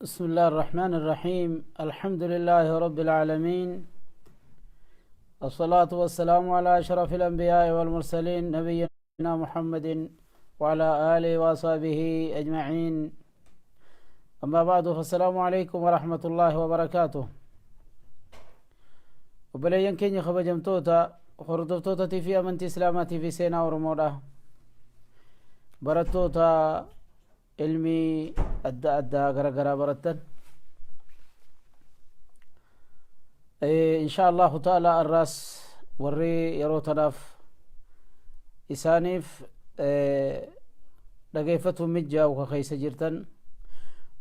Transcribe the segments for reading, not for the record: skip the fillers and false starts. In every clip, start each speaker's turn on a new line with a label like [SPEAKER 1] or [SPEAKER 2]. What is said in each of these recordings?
[SPEAKER 1] بسم الله الرحمن الرحيم الحمد لله رب العالمين الصلاة والسلام على أشرف الأنبياء والمرسلين نبينا محمد وعلى آله وصحبه أجمعين أما بعد فالسلام عليكم ورحمة الله وبركاته وبلين كيني خبجمتوتا hordoftoota fi amantii islaamaatii fi seenaa oromoodha barattoota ilmii adda addaa gara garaa barattan insha allahu ta'ala arraas warri yeroo tanaaf isaaniif dhageeffatuun mijjaa'u ka keessa jirtan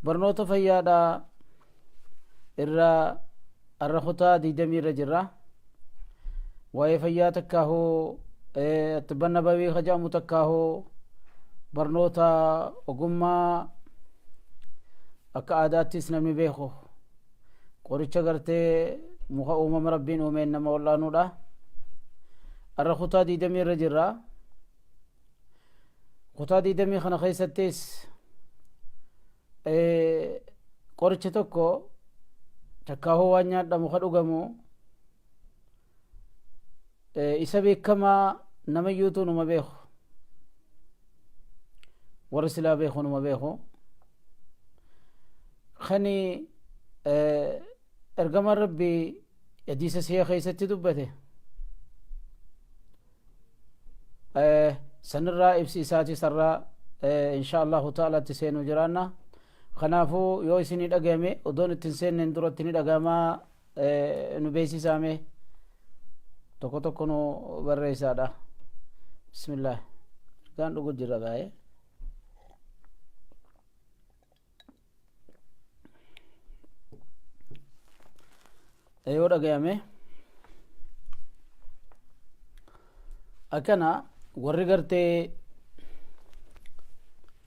[SPEAKER 1] barnoota fayyaadha irraa arra kutaa digdamii irra jirra waa'ee fayyaa takkaahuu xibba nabawii ka jedhamu takkaahuu barnoota ogummaa akka aadaattis namni beeku qoricha gartee muka uumama rabbiin uumeen nama wal'aanuudha arra kutaa digdamii irra jirra kutaa digdamii kana keessattis qoricha tokko takkaahuu waan nyaadhamu ka dhugamu isa beekamaa nama iyyuutu numa beeku warri silaa beeku numa beeku kani ergamaan rabbii hadiisa siya keessatti dubbate sanirraa ibsi isaati sarraa insha allahu ta'ala itti seenuu jiraanna kanaafuu yoo isinii dhagayame odoon itti hin seenneen duratti ni dhagayamaa nu beeksisaame tokko tokko nu barreessaadha bismillah ergaan dhugu jira gaa'ee yoo dhagayame akkana warri gartee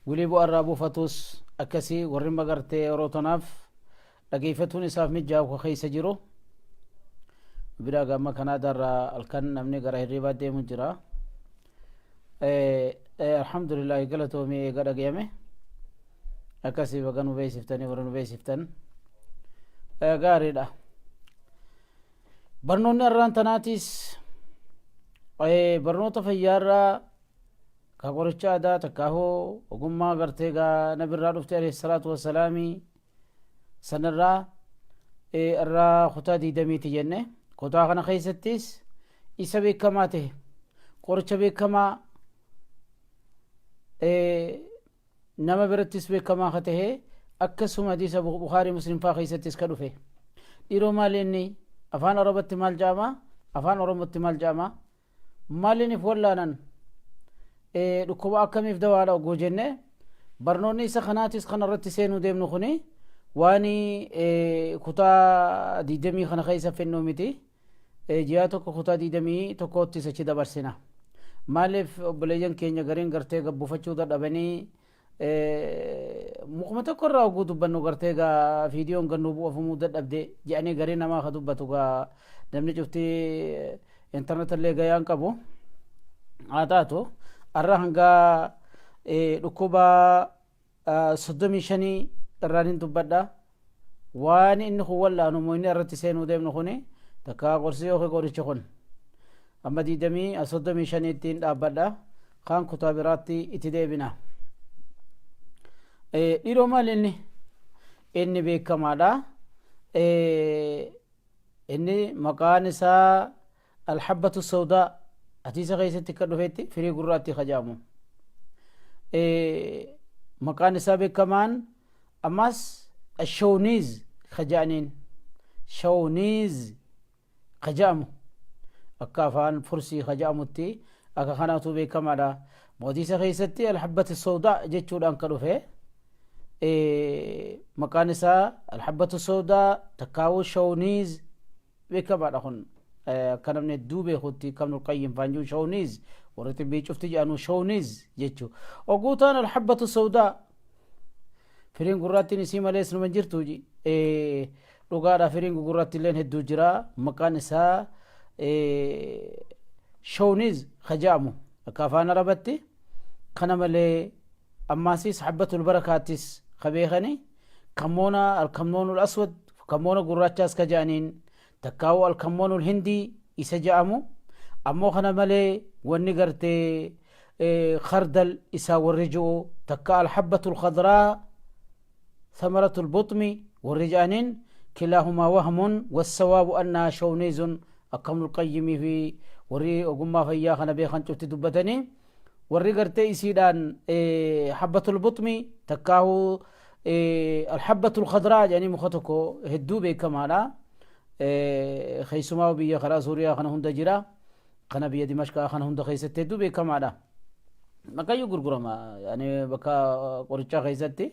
[SPEAKER 1] wilii bu'arraa buufatus akkasii warri magartee yeroo tanaaf dhageeffatuun isaaf mijaa'u ka keessa jiru biraa gamma kanaadaarraa halkan namni gara hirriibaa deemu jira alhamdulillahi galatoomii eega dhagayame akkasii baga nu beeksiftanii warra nu beeksiftan gaariidha barnoonni arraan tanaatis barnoota fayyaarraa ka qoricha aadaa takkaahoo ogummaa gartee gaa nabirraa dhufte alayhi salaatu wassalaamii sanarraa irraa kutaa digdamiiti jenne kutaa kana keessattis isa beekamaa ta'e qoricha beekamaa nama birattis beekamaa ka ta'e akkasuma hadiisa bukaarii muslim faa keessattis ka dhufe dhiiroo maali inni afaan arabatti maal jedhama afaan oromotti maal jedhama Maaliin if wallaanan? Dhukkuba akkamiif dawaadha ogguu jenne barnoonni isa kanaatis kan irratti seenuu deemnu kuni waan kutaa digdamii kana keessa fennuu miti. Ji'a tokko kutaa digdamii tokkoottis achi dabarsina. Maaliif obboleeyyan keenya gariin gartee gabbufachuu dadhabanii mukuma tokko irraa oguu dubbannu gartee gaa viidiyoon gannuu bu'afamuu dadhabde jedhanii garii namaa ka dubbatu gaa namni cufti intarneeta illee gayaan qabu haa taatu arra hangaa dhukkuba 35 irraan hin dubbadha Waan inni kun wal'aanu moo inni irratti seenuu deemnu kuni takka qorsi yookiin qorichi kun amma digdamii soddomii shaniittiin dhaabbadha kaan kutaa biraatti itti deebina. Dhiiroo maali inni? Inni beekamaadha. Inni maqaan isaa alhabbatu sawdaa hadiisa keessatti akka dhufetti firii gurraatti kajaamu. Maqaan isaa beekamaan ammas shawniiz kaja'aniin shawniiz kaja'amu akka afaan fursii kaja'amutti akka kanaatu beekamaadha. Hadiisa keessatti alhabbatu sawdaa jechuudhaan ka dhufe. Maqaan isaa alhabbatu sawdaa takkaawuu shawniiz beekamaadha kun akka namni hedduu beekutti kan Ibnul faan jiru shawniiz warri xibbii cufti jedhanu shawniiz jechu oguu ta'an alhabbatu sawdaa firiin gurraattiin isii malees numa jirtu dhugaadha firiin gurraatti illeen hedduu jira maqaan isaa shawniiz ka jedhamu akka afaan arabatti kana malee ammaasis habbatul barakaattis ka beekani Kammoona alkammoonul aswad, kammoona gurraachaas ka je'aniin, takkaa'uu alkammoonul hindii isa je'amu. Ammoo kana malee wanni gartee khardal isaa warri ji'u, takka alhabbatul khadraa thamaratul buxmi warri je'aniin, kilaahumaa wahmun wassawaabu annahaa shawniizun. Akka Ibnul Qayyimii fi warri ogummaa fayyaa kana beekan cufti dubbatanii, warri gartee isiidhaan habbatul buxmi takkaahu alhabbatul khadraa jedhanii muka tokko hedduu beekamaadha. Keessumaa biyya karaa Suuriyaa kana hunda jira. Kana biyya Dimashqaa kana hunda keessatti hedduu beekamaadha. Maqayyuu gurgurama yani bakka qorichaa keessatti.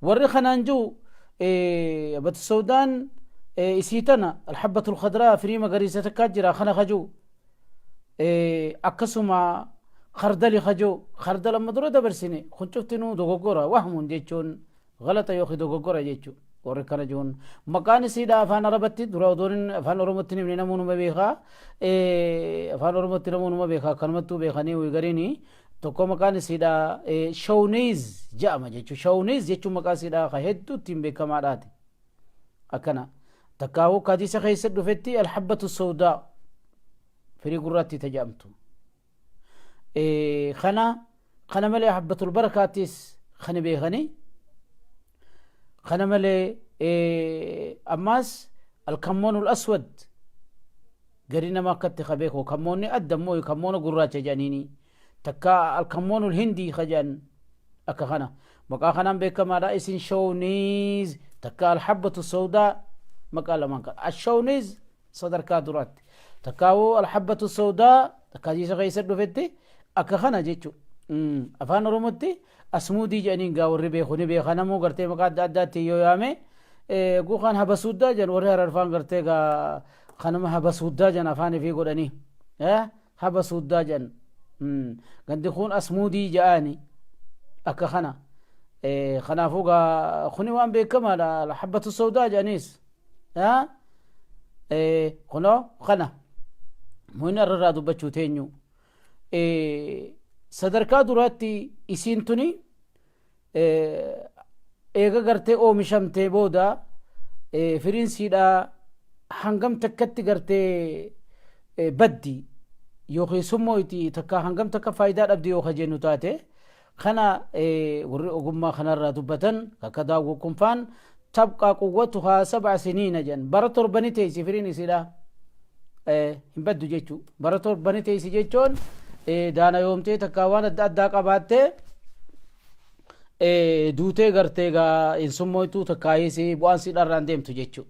[SPEAKER 1] Warri kanaan jiru habbatu sawdaan isii tana, alhabbatul khadraa, firii magariisa takkaa jira kana kajuu, akkasuma khardali kajuu, khardal amma dura dabarsine kun cuftinuu dogoggora. Wahmuun jechuun galata yookiin dogoggora jechuun. Warri kana jiruun maqaan isiidha afaan Arabatti dura odoon afaan Oromootti himne namoonni beekaa, afaan Oromootti namoonni beekaa, akkanumattuu beekanii gariini tokko maqaan isiidha shawniiz jedhama jechuudha. Shawniiz jechuun maqaa isiidha ka hedduu ittiin beekamaadhaati. Akkana takkaawuu hadiisa keessa dhufetti alhabbatu sawdaa, firii gurraatti tajaamtu. Kana malee habbatul barakaattis kana beekanii, kana malee ammaas alkammoonul aswad gari nama akkatti ka beeku, kammoonni adda immoo kammoona gurraacha jedhaniini, takka alkammoonul hindii ka jedhan, akka kana maqaa kanaan beekamaadha. Isin shawniiz takka alhabbatu sawdaa maqaa lamaan kana, ashawniiz sadarkaa duraatti, takkaawuu alhabbatu sawdaa takka hadiisa keessa dhufetti akka kana jechu. Afaan Oromootti asmuudii jedhaniin gaa warri beeku ni beeka. Namuu gartee maqaa adda addaatti yoo yaame, guukaan habasuuddaa jedhan warri Hararfaan, gartee gaa kanuma habasuuddaa jedhan afaan ifii godhanii, habasuuddaa jedhan. Gandi kun asmuudii jedhani akka kana. Kanaafuu gaa kuni waan beekamaadha, alhabbatu sawdaa jedhaniis kunoo kana. Muhimni irraa dubbachuu teenyu, sadarkaa duraatti isiin tuni eega gartee oomishamtee booda firiin siidhaa hangam takkatti gartee baddi yookiin summoyti, takka hangam takka faayidaa dhabdi yoo ka jennu taate, kana warri ogummaa kanarraa dubbatan akka daawwu kunfaan tabqaa quwwatuhaa 7 siniina jedhan. Bara 7 ni teessi firiin isiidha, hin baddu jechuu. Bara 7 ni teessi jechuun daana yoomtee takka waan adda addaa qabaattee duutee gartee gaa hin summoytuu, takkaayis bu'aan si dharraan deemtu jechuu.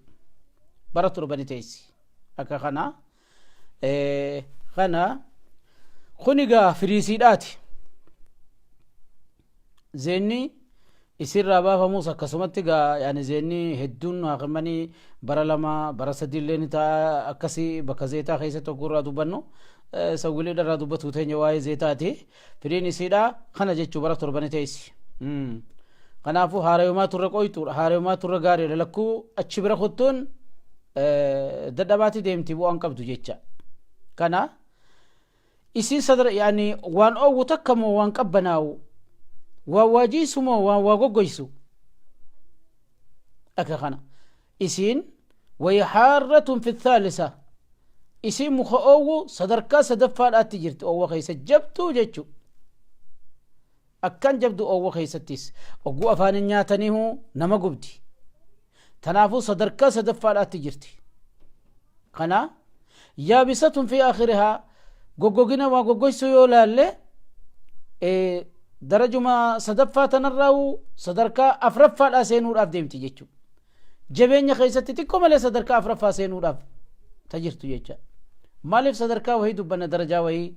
[SPEAKER 1] Bara 7 ni teessi akka kana. Kana kuni gaa firiisiidhaati. Zeenni isirraa baafamus akkasumatti gaa yaani zeenni hedduun haakimanii bara 2, bara 3 illee ni ta'a. Akkasii bakka zeetaa keessatti hogguu irraa dubbannu, sawwilee irraa dubbatu teenya waa'ee zeetaati. Firiin isiidha kana jechuu, bara 7 ni teessi. Kanaafuu haarayumaa turre qoyxuudha, haarayumaa turre gaariidha. Lakkuu achi bira kuttuun dadhabaati deemti, bu'aan qabdu jecha. Kana isin sadara yaani waan oowwu takka moo waan qabbanaa'u, waan waajiisu moo waan waa goggoysu? Akka kana isiin wayi haarratun fi thaalisa, isiin muka oowwu sadarkaa sadaffaadhaatti jirti, oowwa keessa jabduu jechu, akkan jabdu. Oowwa keessattis ogguu afaanin nyaataniihu nama gubdi. Tanaafuu sadarkaa sadaffaadhaatti jirti. Kana yaabisatun fi aakhirihaa, goggogina waa goggoysuu yoo laalle, darajuma sadaffaa tanarraa'u sadarkaa afraffaadhaa seenuudhaaf deemti jechuudha. Jabeenya keessatti xiqqoo malee sadarkaa afraffaa seenuudhaaf tajirtu jecha. Maaliif sadarkaa wahii dubbanna? Darajaa wahii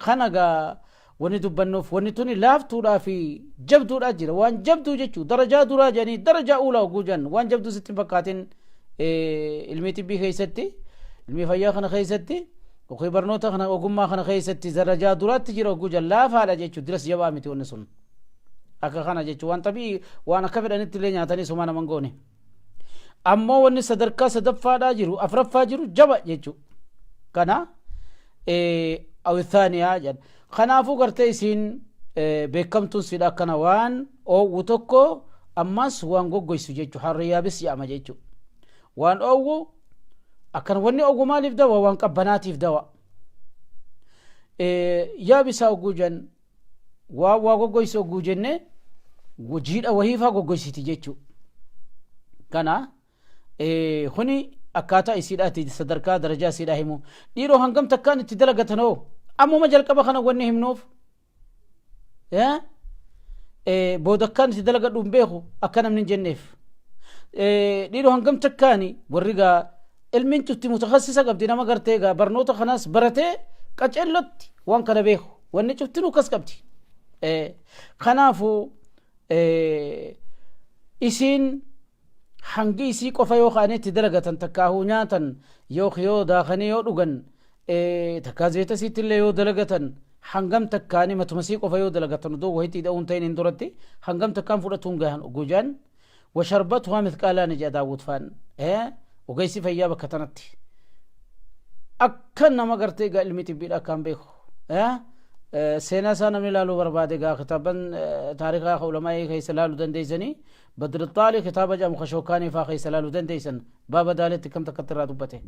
[SPEAKER 1] kana gaa wanni dubbannuuf, wanni tuni laaftuudhaa fi jabduudhaa jira. Waan jabduu jechuu darajaa duraa jedhanii, darajaa uulaa oguu jedhan, waan jabduu sitti hin fakkaatin. Ilmii xibbii keessatti, ilmii fayyaa kana keessatti yookiin barnoota kana ogummaa kana keessatti darajaa duraatti jira oguu jedhan, laafaadha jechuu, diras jabaa miti wanni sun. Akka kana jechuu, waan xabii waan akka fedhanitti illee nyaatanii sumaa naman goone. Ammoo wanni sadarkaa sadaffaadhaa jiru, afraffaa jiru, jaba jechuu. Kana awithaaniyaa jedhan. Kanaafuu gartee isiin beekamtuun sidha akkana waan oowwu tokko Ammaas waan goggoysu jechu, harri yaabis jedhama jechu. Waan oowwu akkan wanni oowwu maaliif dawa? Waan qabbanaatiif dawa. Yaabisaa ogguu jen waa waa goggoysu ogguu jenne jiidha wahiifaa goggoysiti jechu. Kana kuni akkaataa isiidhaati, sadarkaa darajaa isiidhaa himu. Dhiiroo hangam takkaan itti dalagatan hoo? Ammuma jalqaba kana wanni himnuuf booda akkaan itti dalagadhu hin beeku akka namni hin jenneef. Dhiiroo hangam takkaani? Warri gaa ilmiin cufti mutakassisa qabdi, nama gartee gaa barnoota kanaas baratee qaceellotti waan kana beeku, wanni cuftinuu akkas qabdi. Kanaafuu isiin hangi isii qofa yoo ka'anii itti dalagatan, takkaahuu nyaatan, yoo daakanii yoo dhugan, takkaa zeeta isiitti illee yoo dalagatan, hangam takkaanii matuma isii qofa yoo dalagatan odoo wahitti hidha'uun ta'in hin duratti hangam takkaan fudhatuun gahan gujaan washarbatuhaa mithqaalaani jedha Daawwud faan. Ogeessi fayyaa bakka tanatti akka nama gartee gaa ilmi xibbiidha akkaan beeku. Seenaa isaa namni ilaaluu barbaade gaa kitaaban taarikaa ulamaa'ii keessa ilaaluu dandeessanii, Badrixaali kitaaba jedhamu kashookaanii faa keessa ilaaluu dandeessan, baaba daaletti kam takkatti irraa dubbate,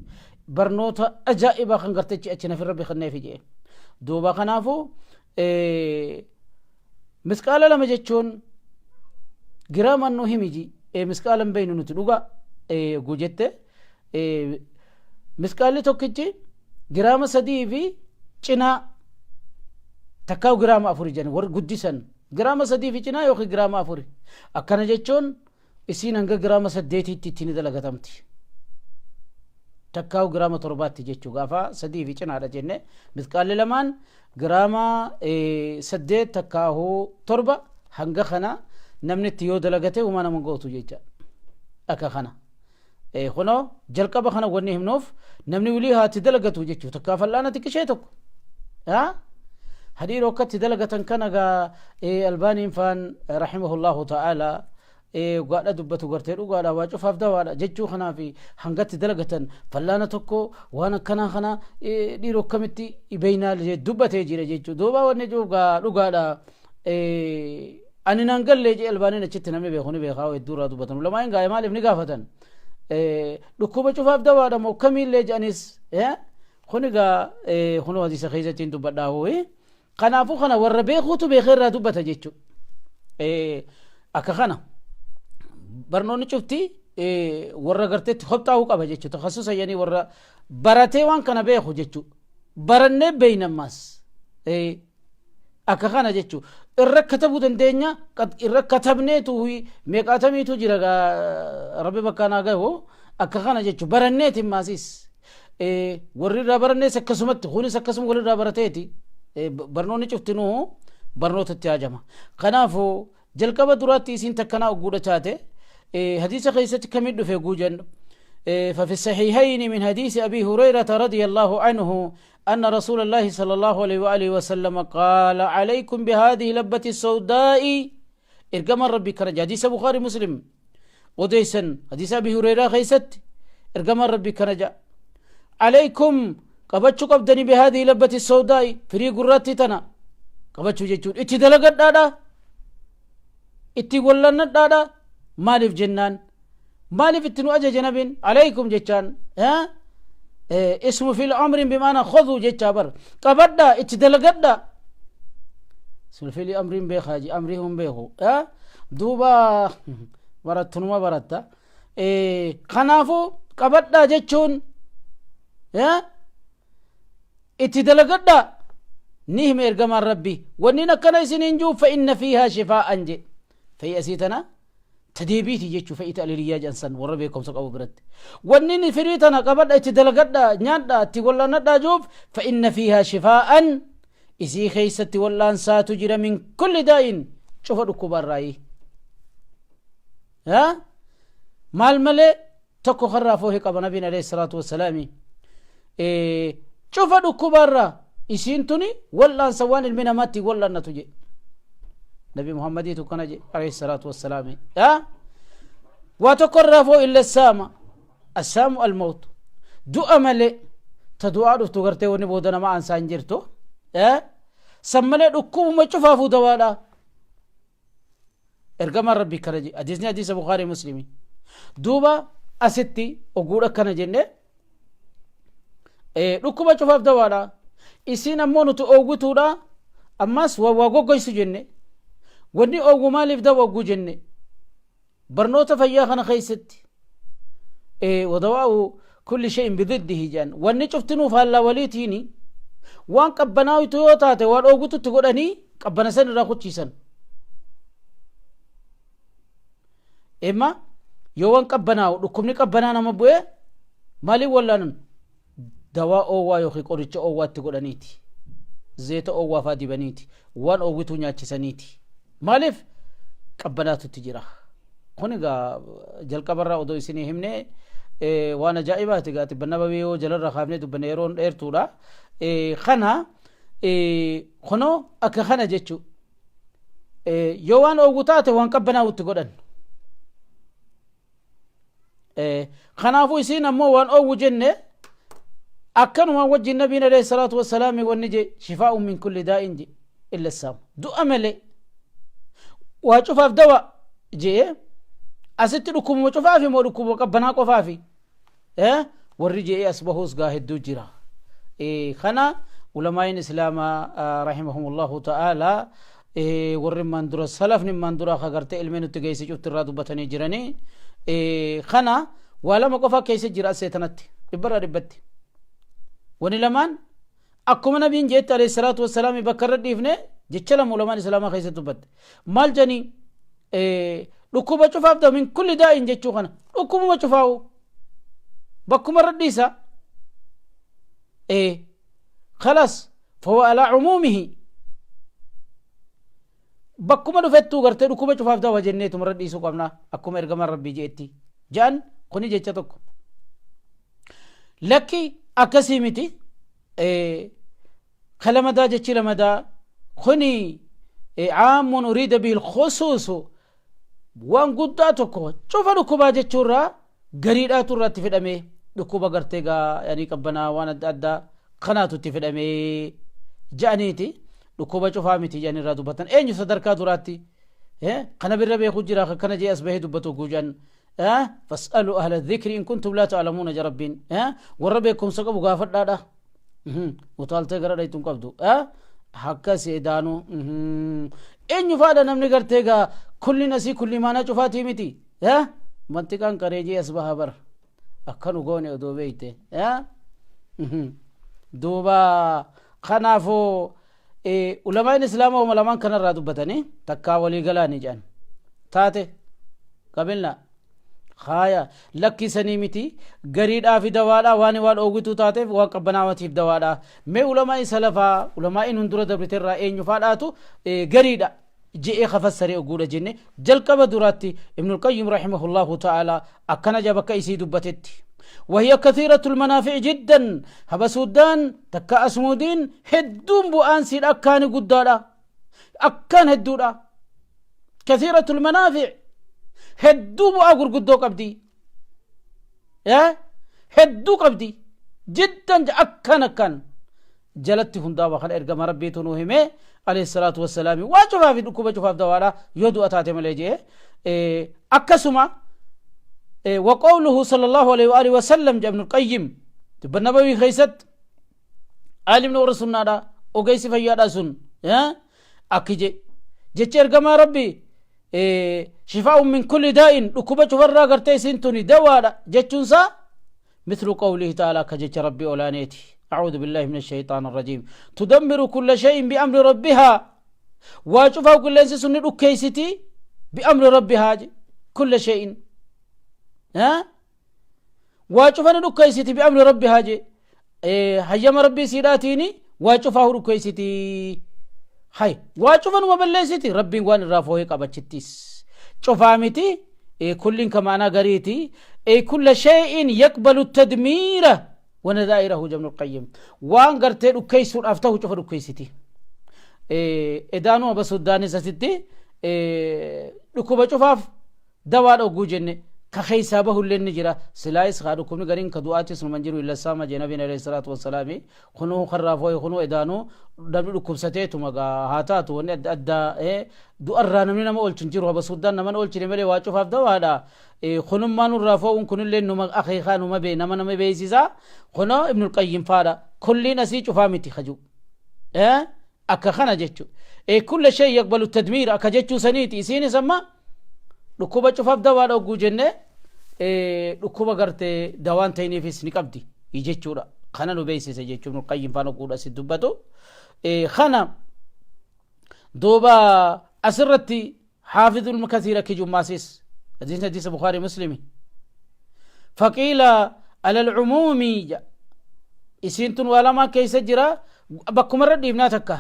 [SPEAKER 1] barnoota ajaa'ibaa kan gartechi achi nafi rabbi kenneefi jedhe duuba. Kanaafuu misqaala 2 jechuun giraamaan nu himiji, misqaala hin beeynu nuti dhuga gujette. Misqaalli tokkichi giraama 3 fi cinaa takkaa giraama 4 jedhan warri guddisan, giraama 3 fi cinaa yookiin giraama 4. Akkana jechuun isiin hanga giraama 8tti itti ni dalagatamti, takkaa giraama 7tti jechuu. Gaafa 3 fi cinaadha jenne, misqaalli lamaan giraama 8 takkaahuu 7, hanga kana namni itti yoo dalagate uumaa nama gootu jecha. Akka kana kunoo jalqaba kana wanni himnuuf namni wilii haati dalagatu jechuu, takkaa fal'aana xiqqishee tokko hadiiroo akkatti dalagatan kana gaa Albaaniin faan rahimahullahu ta'ala gaadha dubbatu gartee dhugaadha, waa cufaaf dawaadha jechuu. Kanaaf hangatti dalagatan fal'aana tokko waan akkanaa kana dhiiroo akkamitti beeynaa dubbatee jira jechuu. Duuba wanni jiru gaa dhugaadha, ani naan gallee jee Albaaniin achitti. Namni beeku ni beekaa, hedduu irraa dubbatan ulamaan gaa maaliif ni gaafatan, dhukkuba cufaaf dawaadha moo kamiillee jedhanis. Kun egaa kunoo hadiisa keessatti hin dubbadhaa hooyi. Kanaafuu kana warra beekuutu beekee irraa dubbata jechuudha. Akka kana barnoonni cufti warra garteetti hobxaa'uu qaba jechuudha. Takhassusa jedhanii warra baratee waan kana beeku jechuudha. Barannee beeyna ammaas. Akka kana jechuudha. Irra katabuu dandeenya, irra katabneetu meeqaatamiitu jira, rabbi bakka naa gahu. Akka kana jechuudha. Baranneeti ammaasiis. Warri irraa barannees akkasumatti, kunis akkasuma walirraa barateeti. Barnoonni cuftinuu barnootatti haajama. Kanaafuu jalqaba duraatti isiin takkanaa ogguudha taate hadiisa keessatti kamiin dhufe guujan? ففي الصحيحين من حديث أبي هريرة رضي الله عنه أن رسول الله صلى الله عليه وآله وسلم قال: عليكم بهذه لبة السوداء. إرقم ربي كرج، حديث بخاري مسلم وديسا، حديث أبي هريرة خيست، إرقم ربي كرجا: عليكم qabachuu qabdanii، بهذه لبة السوداء firii gurraatti tana qabachuu jechuun itti dalagadhaadha, itti wallanadhaadha. Maaliif jennaan, maaliif itti nu ajaje nabiin? عليكم jechaan اسم فعل أمر بمعنى خذوا jechaa bar, qabadha, itti dalagadha. اسم فعل أمر beekaa ji amrii hun beeku duuba barattunuma baratta. Kanaafuu qabadha jechuun itti dalagadha ni hime ergamaan rabbi. Wannin akkana isiniin jiru فإن فيها شفاء je, fa'i asii tana tadeebiiti jechuu, fa'i ta'liliyyaa jedhan warra beekumsa qabu biratti. Wannin firii tana qabadha, itti dalagadha, nyaadha, itti wal'aanadhaa juuf, فإن فيها شفاء isii keeysatti wal'aansaatu jira، من كل داء cufa dhukkubarraayi maal malee tokko karraa foohi qaba. Nabiin عليه الصلاة والسلام cufa dhukkubarraa isiin tuni wal'aansa waan ilmi namaatti wal'aannatu jedhe. Nabi Muhammadiitu kana jedhe عليه الصلاة والسلام. Waa tokko irraa foo إلا السام، السام الموت, du'a malee, ta du'aa dhuftu gartee wanni booda nama aansaa hin jirtu. San malee dhukkubuma cufaafuu dawaadha. Ergamaan Rabbii kana jedhe. Hadiisni hadiisa Bukaarii Muslimii. Duuba asitti oguudha kana jenne dhukkuba cufaaf dawaadha. Isiin ammoo nuti oowwituudha. Ammas waa waa goggoysu jenne. Wanni oowwu maaliif dawa ogguu jenne? Barnoota fayyaa kana keessatti wadawaa'u kulli shay'in bididdihi jedhan. Wanni cuftinuu faallaa waliitiini waan qabbanaawtu yoo taate waan oowwitutti godhanii qabbana san irraa kuchiisan. Imma yoo waan qabbanaa'u dhukkubni qabbanaa nama bu'e maaliin wallaanan? Dawaa oowwaa yookiin qoricha oowwaa itti godhaniiti. Zeeta oowwaa faa dibaniiti. Waan oowwituu nyaachisaniiti. Maaliif? Qabbanaatu itti jira. Kun egaa jalqabarraa odoo isinii himne waan ajaa'ibaati egaa xibba nabawii yoo jalarra kaafnee dubbanne yeroon dheertuudha. Kana kunoo akka kana jechuu. Yoo waan oowwu taate waan qabbanaa'u itti godhan. Kanaafuu isiin ammoo waan oowwu jenne akkanuma wajjin nabiin alayhi salaatu wassalaami wanni je shifaa'un min kulli daa'in je illa saam du'a malee waa cufaaf dawa jee asitti dhukkubuma cufaafi moo dhukkubuma qabbanaa qofaafi warri je'ee as bahuus gaa hedduu jira. Kana ulamaa'iin islaamaa rahimahumullahu ta'ala warri maan dura salafni maan dura ka gartee ilmee nutti geesse cufti irraa dubbatanii jiranii. Kana waa lama qofa keessa jira asee tanatti dhibbarraa dhibbatti. Wani lamaan akkuma nabiin jeetti alayhi salaatu wassalaami bakka irra dhiifne jecha lama ulamaan islaamaa keessatti dubbatte. Maal janii dhukkuba cufaaf ta'u min kulli daa'in jechuu kana dhukkubuma cufaa'u bakkuma irra dhiisa خلاص فهو على عمومه bakkuma dhufettuu gartee dhukkuba cufaaf dawa jenneetuma irra dhiisuu qabna akkuma ergamaan rabbii je'etti ja'an. Kuni jecha tokko. Lakki akkasii miti, ka lamadaa jechi lamadaa kuni caamun uriida bihi lkhusuusu waan guddaa tokko cufa dhukkubaa jechuurraa gariidhaatu irratti fidhamee dhukkuba gartee gaa yani qabbanaa waan adda addaa kanaatu itti fidhamee ja'aniiti dhukkuba cufaa miti jedhanii irraa dubbatan. Eenyu sadarkaa duraatti kana birra beeku jira kana jee as bahee dubbatu guujan? Fas'alu ahla dhikri in kuntum laa ta'lamuuna ja rabbiin. Warra beekumsa qabu gaafadhaadha. Utaaltee gara dhaytuun qabdu akkas edaanu eenyu faadha namni gartee gaa kulli asii kulli maanaa cufaatii miti mantiqaan qareejii as baha bar akkanu goone odoo beeyte. Duuba kanaafuu ulamaan islaamaa uma lamaan kanarraa dubbatanii takkaa walii galaanii jedhan taate qabilna haaya lakkisanii miti gariidhaa fi dawaadhaa waan waan oowwituu taateef waan qabbanaawatiif dawaadhaa. Mee ulamaa salafaa ulamaa'iin hundura dabriterraa eenyu faadhaatu gariidha je'ee kafassaree oguudha jenne? Jalqaba duraatti Ibnul Qayyim rahimahullahu ta'ala akkana ja bakka isii dubbatetti: وهي كثيرة المنافع جدا. هبسودان تكا أسمودين هدون بؤان سيد أكان قدادا أكان هدودا. كثيرة المنافع هدو بؤا قدو قبدي يا هدو قبدي جدا أكان أكان jalatti hundaa kan ergama rabbiitu nu hime alayhi salaatu wassalaami waa cufaaf dhukkuba cufaaf dawaadha yoo du'a taate malee jee. Akkasuma وقوله صلى الله عليه وآله وسلم جاء ابن القيم تبا النبوي خيست عالم نور سنة ogeessi fayyaadha sun akki jecha ergamaa rabbi shifaa'un min kulli daa'in dhukkuba cufarraa gartee isin tuni dawaadha jechuunsaa مثل قوله تعالى كجج ربي أولانيتي: أعوذ بالله من الشيطان الرجيم. تدمر كل شيء بأمر ربها وشوفها كل سن كيستي بأمر ربها كل شيء ها وشوفها كيستي بأمر ربها جي هيما ربي سيراتيني وشوفها كيستي هاي وشوفها وبلسيتي ربي وان رافوه قبچتيس شوفامتي كل كمانا غريتي أي كل شيء يقبل التدمير ونذائره. ابن القيم وان غرتي دكيسون افتو شوف دكيستي edaanuu aba suddaani sasitti dhukkuba cufaaf dawaadha ogguu jenne Ka keessaa bahullee ni jira. Silaayis kaa dhukkubni gariin ka du'aatis numan jiru illa saama jee nabiin alayhi salaatu wassalaami. Kunuu karraa fooye kunuu edaanuu namni dhukkubsateetuma gaa haa taatu wanni adda addaa du'arraa namni nama oolchu hin jiru habasuuddaan naman oolchine malee waa cufaaf dawaadha. Kunummaa nurraa foo'uun kunillee numa akeekaa numa bee nama nama beeksisa. Kunoo Ibnul Qayyim faadha. Kulliin asii cufaa miti kaju. Akka kana jechu. Kulla shay yaqbalu tadmiir akka jechuu saniiti isiinis amma dhukkuba cufaaf dawaadha ogguu jenne dhukkuba gartee dawaan ta'iniifis ni qabdi jechuudha. Kana nu beeksise jechuun Ibnul Qayyim faan ogguudha si dubbatu. Kana duuba asirratti Haafidul Kasiir akki jummaasis hadiisni hadiisa Bukaarii Muslimi. Faqiila alal cumuumii isiin tun waa lamaan keessa jira bakkumarra dhiibnaa takka.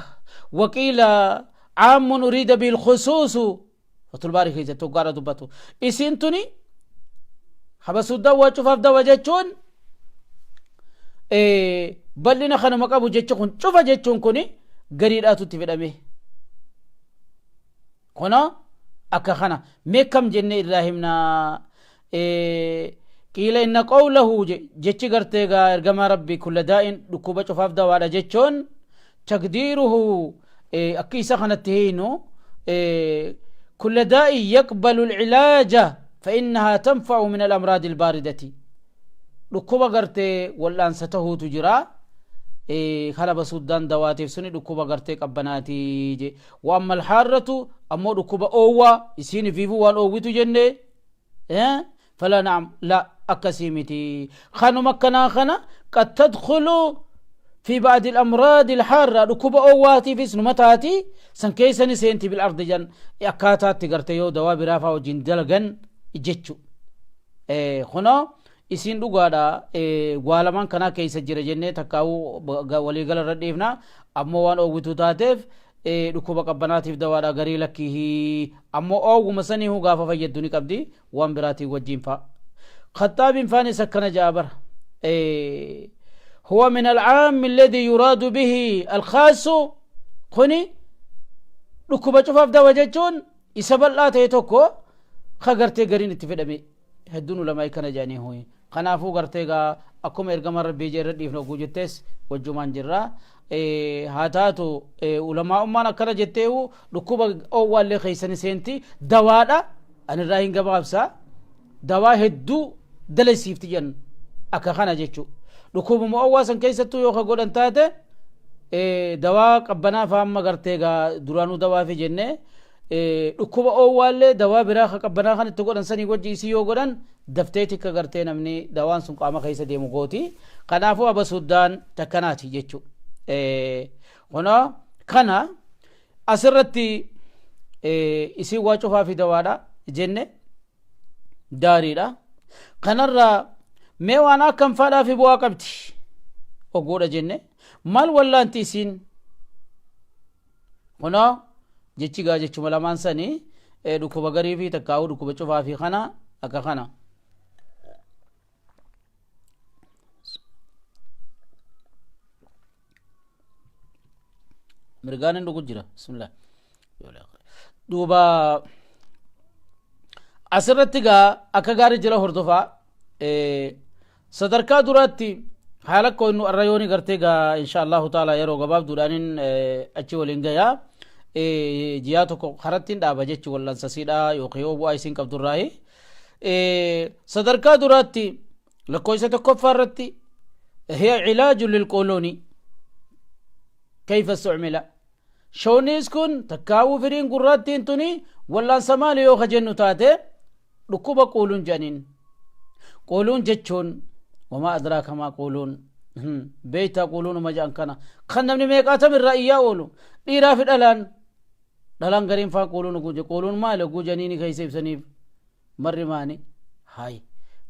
[SPEAKER 1] Waqiila caammun uriida bil khusuusu Fathul Baarii keessatti hoggaadha dubbatu. Isiin tuni habasuuddaa waa cufaaf dawa jechuun bal'ina kanuma qabu jechi kun cufa jechuun kuni gariidhaatu itti fedhame. Kunoo akka kana mee kam jenne irraa himna qiila inna qawlahu jechi gartee gaa ergamaa rabbi kulla daa'in dhukkuba cufaaf dawaadha jechuun taqdiiruhu akka isa kanatti hiinu kulla daa'in yaqbalu alcilaaja فإنها تنفع من الأمراض الباردة dhukkuba gartee wal'aansa tahuutu jira kalaba suddaan dawaatiif suni dhukkuba gartee qabbanaati je wa amma alhaarratu ammoo dhukkuba oowwaa isiin ifiifuu waan oowwitu jenne fala naam la akkasii miti kanuma akkanaa kana qad tadkhulu fi ba'di al-amraadi al-haarra dhukkuba oowwaatiifis numa taati san keessa ni seenti bil ardi jan akkaataatti garte yoo dawaa biraa faa wajjin dalagan jechu kunoo isiin dhugaadha waa lamaan kanaa keessa jira jennee takkaa'uu waliigala irra dhiifna ammoo waan oowwituu taateef dhukkuba qabbanaatiif dawaadha garii lakkii ammoo oowwuma saniihu gaafa fayyaddu ni qabdi waan biraatiin wajjiin fa'a. Khaxaabiin faanis akkana ja'a bara. Huwa min alcaammi alladhi yuraadu bihi alkhaasu kuni dhukkuba cufaaf dawa jechuun isa bal'aa ta'e tokko ka gartee gariin itti fedhame hedduun ulamaa'ii kana jedhanii huyi kanaafuu gartee gaa akkuma ergama rabbii jee irra dhiifna oguu jettees wajjumaan jirra haa taatu ulamaa'ummaan akkana jetteehu dhukkuba oowwaallee keessani seenti dawaadha ani irraa hin gabaabsa dawaa hedduu dalasiifti jedhan akka kana jechuu dhukkubuma oowwaa san keessattuu yoo ka godhan taate dawaa qabbanaa faa amma gartee gaa duraanuu dawaa fi jennee dhukkuba oowwaallee dawaa biraa ka qabbanaa kan itti godhan sanii wajji isii yoo godhan daftee tikka gartee namni dawaan sun qaama keessa deemu gooti. Kanaafuu abasuuddaan takkanaati jechuu. Kunoo kana asirratti isiin waa cufaa fi dawaadha jenne gaariidha. Kanarraa mee waan akkam faadhaa fi bu'aa qabdi ogguudha jenne maal wallaanti isiin Kunoo jechi gaa jechuma lamaan sanii dhukkuba garii fi takkaa'uu dhukkuba cufaa fi kana akka kana. Mirgaan hin dhugu jira. Bismillah. Duuba asirratti gaa akka gaarii jira hordofaa. Sadarkaa duraatti haala koynu arra yooni gartee gaa insha Allahu ta'ala yeroo gabaabduudhaanin achi waliin gayaa jiyaa tokko karattiin dhaaba jechi wal'ansa siidhaa yookiin yoo bu'aa isiin qabdurraayi. Sadarkaa duraatti lakkoofsa tokkoffaa irratti hiya cilaaju lilqoolooni kayfa istucmila shawniis kun takkaawuu firiin gurraattiin tuni wal'aansa maali yoo ka jennu taate Dhukkuba quuluun jedhaniin. Quuluun jechuun wamaa adraaka maa quuluun beektaa quuluunuma jedhan kana kan namni meeqaatam irraa iyyaa oolu dhiiraa fi dhalaan dhalaan gariin faa quuluun oguu jedhu quuluun maali oguu jedhanii ni keessa ibsaniif marri maani hayi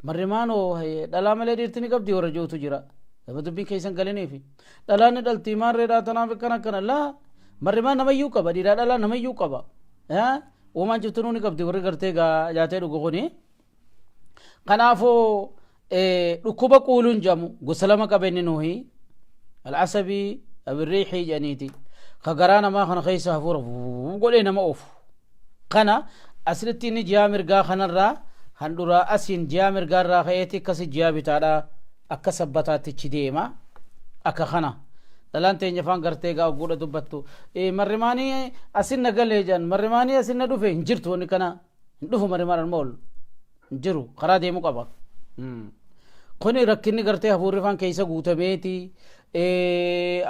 [SPEAKER 1] marri maanoo dhalaa malee dhiirti ni qabdi warra jirutu jira nama dubbiin keessan galiniifi dhalaan ni dhaltii maarreedhaa tanaaf akkana akkana laa marri maan namayyuu qaba dhiiraa dhalaa namayyuu qaba Uumaan ciftinuu ni qabdi warri gartee gaa nyaatee dhugu kuni. Kanaafuu dhukkuba quuluun jedhamu gosa lama qaba inni nuhi. Alcasabii abirriixii jedhaniiti. Ka garaa namaa kana keessa hafuura godhee nama oofu. Kana asirratti inni jihaa mirgaa kanarraa Handhuraa asiin ji'a mirgaarraa ka'eeti akkasi ji'a bitaadha akka sabbataattichi deema. Akka kana dhalaan teenya afaan gartee gaa ogguudha dubbattu, marrimaanii asin na galee jedhan, marrimaanii asin na dhufe. Hin jirtu wanni kana, hin dhufu marrimaan arma ol hin jiru, karaa deemuu qaba. Kuni rakkinni gartee hafuurri faan keessa guutameeti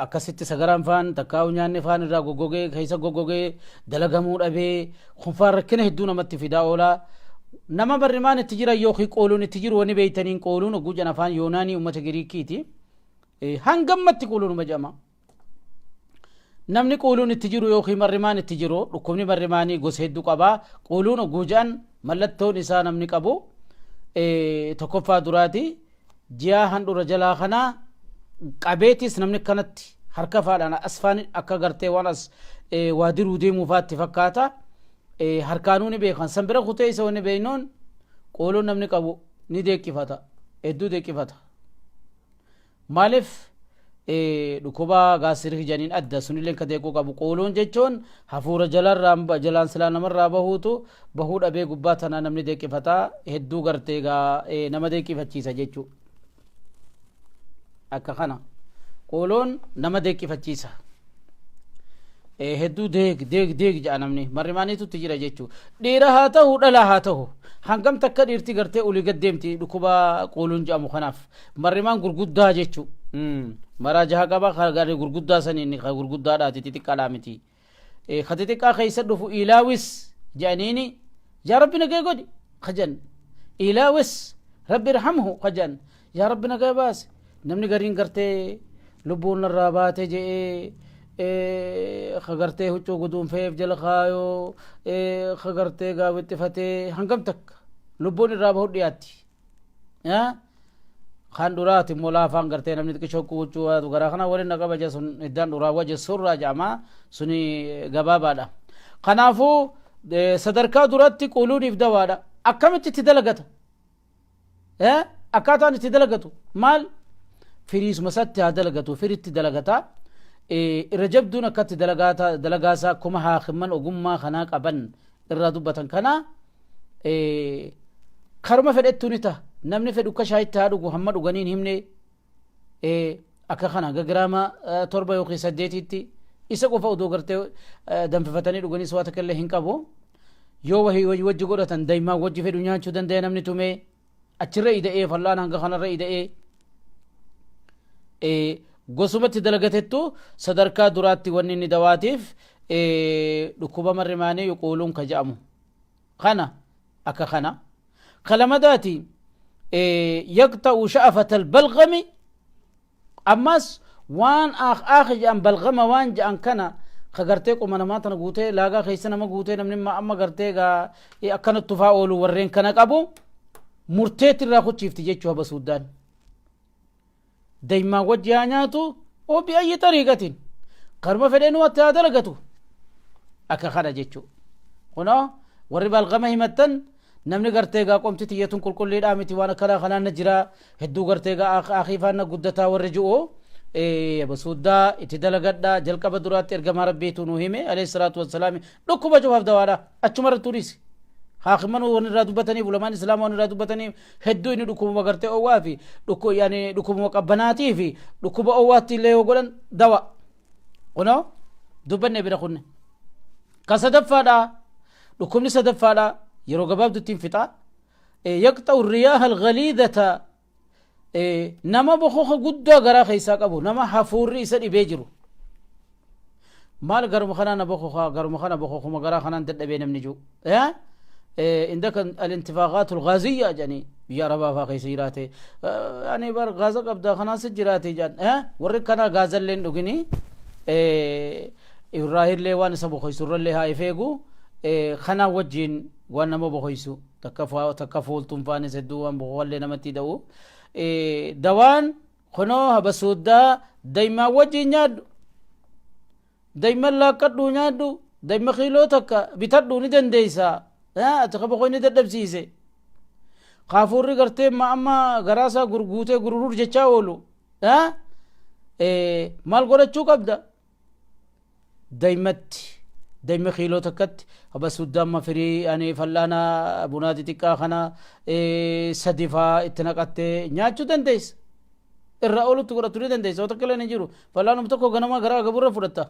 [SPEAKER 1] akkasitti sagaraan faan takkaa'u nyaanni faan irraa goggogee keessa goggogee dalagamuu dhabee, kun faan rakkina hedduu namatti fidaa oolaa. Nama barrimaan itti jira yookiin qooluun itti jiru wani beeytaniin, qooluun oguu jan afaan Yoonaanii uummata Giriikiiti. Hangammatti qooluun jedhama. Namni qooluun itti jiru yookiin marrimaan itti jiru, dhukkubni marrimaanii gosa hedduu qaba. Qooluun oguu jedhan mallattoon isaa namni qabu tokkoffaa duraati ji'a handhuura jalaa kanaa qabeetis namni kanatti harka faadhaan asfaan akka gartee waan as waa diruu deemuu faatti fakkaata. Harkaanuu ni beekan. San bira kutee isa wanni beeknuun qooluun namni qabu ni deeqqifata, hedduu deeqqifata. Maaliif? Dhukkuba gaasirii jedhaniin adda sunillee ka deequu qabu. Qooluun jechuun hafuura jalarraa jalaan silaa namarraa bahuutu bahuu dhabee gubbaa tanaa namni deeqqifata, hedduu gartee gaa nama deeqqifachiisa jechuu. Akka kana qooluun nama deeqqifachiisa. Hedduu deeg deeg deeg jedha namni marrimaaniitu itti jira jechuu. Dhiira haa ta'u, dhalaa haa ta'u, hangam takka dhiirti gartee olii gad deemti dhukkuba qooluun jedhamu kanaaf. Marrimaan gurguddaa jechuu maraa jaha qaba, gaarii gurguddaa saniin ka gurguddaadhaati, xixiqqaadhaa miti. Ka xixiqqaa keessa dhufu ilaawis jedhaniini, yaa Rabbi nagee godhi kajan, ilaawis Rabbi irhamhu kajan, yaa Rabbi nagee baase. Namni gariin gartee lubbuun narraa baate je'ee ka gartee huccuu guduunfeef jala kaayoo, ka gartee gaawwixxifatee hangam takka lubbuun irraa bahu dhiyaatti. Kan duraati immoo laafaan gartee namni xiqqishoo huccuu garaa kana waliin na qaba jee, sun iddaan duraa waje surraa jedhama, suni gabaabaadha. Kanaafuu sadarkaa duratti quluuniif dawaadha. Akkamitti itti dalagata? Akkaataan itti dalagatu maal? Firiisuma isaatti haa dalagatu, firitti dalagata. Irra jabduun akkatti dalagaasaa akkuma haakimman ogummaa kanaa qaban irraa dubbatan kana, karuma fedhettu ni ta'a. Namni fedhu akka shaayitti haa dhugu, hamma dhuganiin himne akka kana hanga giraama 7 yookiin 8tti isa qofa odoo gartee danfifatanii dhuganis waa takka illee hin qabu. Yoo wahii wajji godhatan daa'imaan wajji fedhu nyaachuu danda'a namni tumee achirra ida'ee fal'aan hanga kanarra ida'ee gosumatti dalagatettu. Sadarkaa duraatti wanni inni dawaatiif dhukkuba marrimaanii quuluun ka jedhamu kana akka kana. Kalamadaati yaqta'u sha'afata albalgami, ammas waan aak aak jedhan, balgama waan jedhan kana ka gartee qoma namaa tana guutee laagaa keessa nama guutee, namni amma gartee gaa akkana tufaa oolu, warreen kana qabu murteetti irraa kuchiifti jechuu habasuuddaan. Daymaan wajji haa nyaatu oo bi'ayyi xariiqatiin karuma fedheen watti haa dalagatu akka kana jechuu. Kunoo warri balgama himattan, namni gartee gaa qomti tiyyatun qulqulliidhaa miti, waan akkanaa kanaan na jira, hedduu gartee gaa akiifaan na guddataa warri ji'u, basuuddaa itti dalagadha. Jalqaba duraatti ergamaa Rabbiitu nu hime alayhi salaatu wassalaam, dhukkuba cufaaf dawaadha. Achuma irratti turiisi haakiman waan irraa dubbataniif, ulamaan islaamaa waan irraa dubbataniif hedduu. Inni dhukkubuma gartee owwaa fi yaani dhukkubuma qabbanaatii fi dhukkuba owwaatti illee yoo godhan dawa. Kunoo dubbanne bira kunne. Ka sadaffaadha, dhukkubni sadaffaadha, yeroo gabaabdutti hin fixa. Yaqxa'u riyaaha alghaliidata, nama bokoka guddaa garaa keessaa qabu, nama hafuurri isa dhibee jiru, maal garuma kanaa na bokoka, garuma kana bokokuma garaa kanaan dadhabee namni jiru, عندك الانتفاخات الغازية يعني biyya arabaa faa keessa jiraate, yani bar gaaza qabda kanaas jiraate jedhan, warri kana gaazallee hin dhugini, irraa waan isa bokoysu irrallee haa ifeegu. Kana wajjiin waan nama bokoysu takka fuultuun faanis hedduu waan bokokallee namatti da'u. Dawaan kunoo habasuuddaa daymaa wajjiin nyaadhu, dayman laaqqadhu nyaadhu, dayma kiiloo takka bitadhu ni dandeeysa. Ati ka bokoyni dadhabsiise, kaafuurri gartee ma amma garaasaa gurguutee gururur jechaa oolu, maal godhachuu qabda? Daymatti Damma kiiloo takkatti habasuuddaa amma firii ani fal'aana bunaa xixiqqaa kana sadi faa itti naqattee nyaachuu dandeessa. Irraa oolutti godhatu ni dandeessa. Waan takka illee hin jiru. Fal'aanuma tokko ganama gara agaburra fudhatta.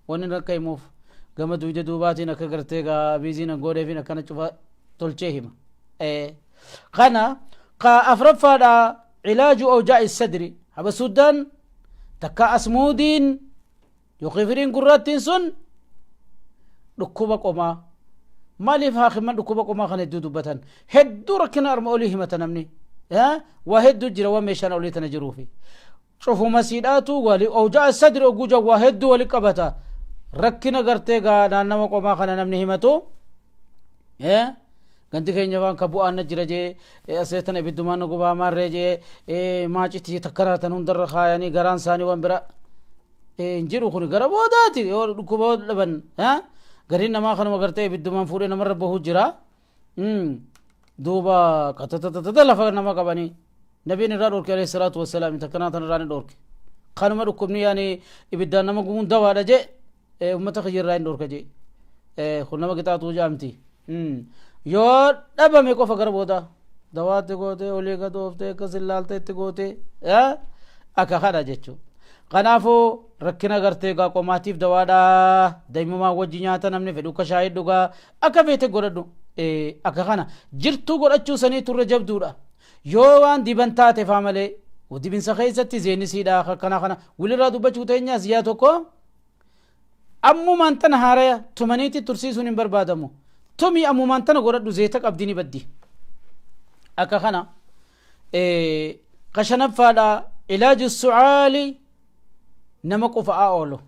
[SPEAKER 1] Wanni akka himuuf gama dugda duubaatiin akka gartee gaa biiziin godheefiin akkana cufa tolchee hima. Kana ka afraffaadha cilaaju awjaa'i sadri habasuuddaan takka asmuudiin yookiin firiin gurraattiin sun dhukkuba qomaa. Maaliif haakiman dhukkuba qomaa kana hedduu dubbatan? Hedduu rakkina arma olii himata namni. Waa hedduu jira waan meeshaan olii tana jiruufi. Cufuma siidhaatu wali awjaa'a sadri ogguu jedhu waa hedduu wali qabata. Rakkina gartee gaa naannawa qomaa kana namni himatu. Ganti keenya waan ka bu'aan na jira jee asee tana ibiddumaan na gubaa maarree jee maacitii takkanaa tan hundarra kaayanii garaan isaanii waan bira hin jiru. Kun gara boodaati yoo dhukkuba dhaban gariin namaa kanuma gartee ibiddumaan fuudhee namarra bahuu jira. Duuba qatatatata lafa nama qabanii nabiin irraa dhorke alayhi salaatu wassalaam, takkanaa tan irraa ni dhorke. Kanuma dhukkubni yaani ibiddaan nama gubuun dawaadha jee ummata kiyya irraa hin dhorka jee. Kun nama qixaaxuu jaamti. Yoo dhabame qofa gara boodaa dawaatti gootee olii gad ooftee akkas ilaaltee itti gootee akka kana jechuudha. Kanaafuu rakkina gartee gaa qomaatiif dawaadha. Daa'imumaan wajji nyaata namni fedhu akka shaayii dhugaa akka feete godhadhu. Akka kana jirtuu godhachuu sanii turre jabduudha. Yoo waan diban taate faa malee dibinsa keessatti zeenisiidha akkana kana walirraa dubbachuu teenyaas yaa tokko ammumaan tana haaraya tumaniitti tursiisuun hin barbaadamu. Tumii ammumaan tana godhadhu, zeeta qabdi ni baddi. Akka kana ka shanaffaadha ilaaju su'aali, nama qufa'aa oolu,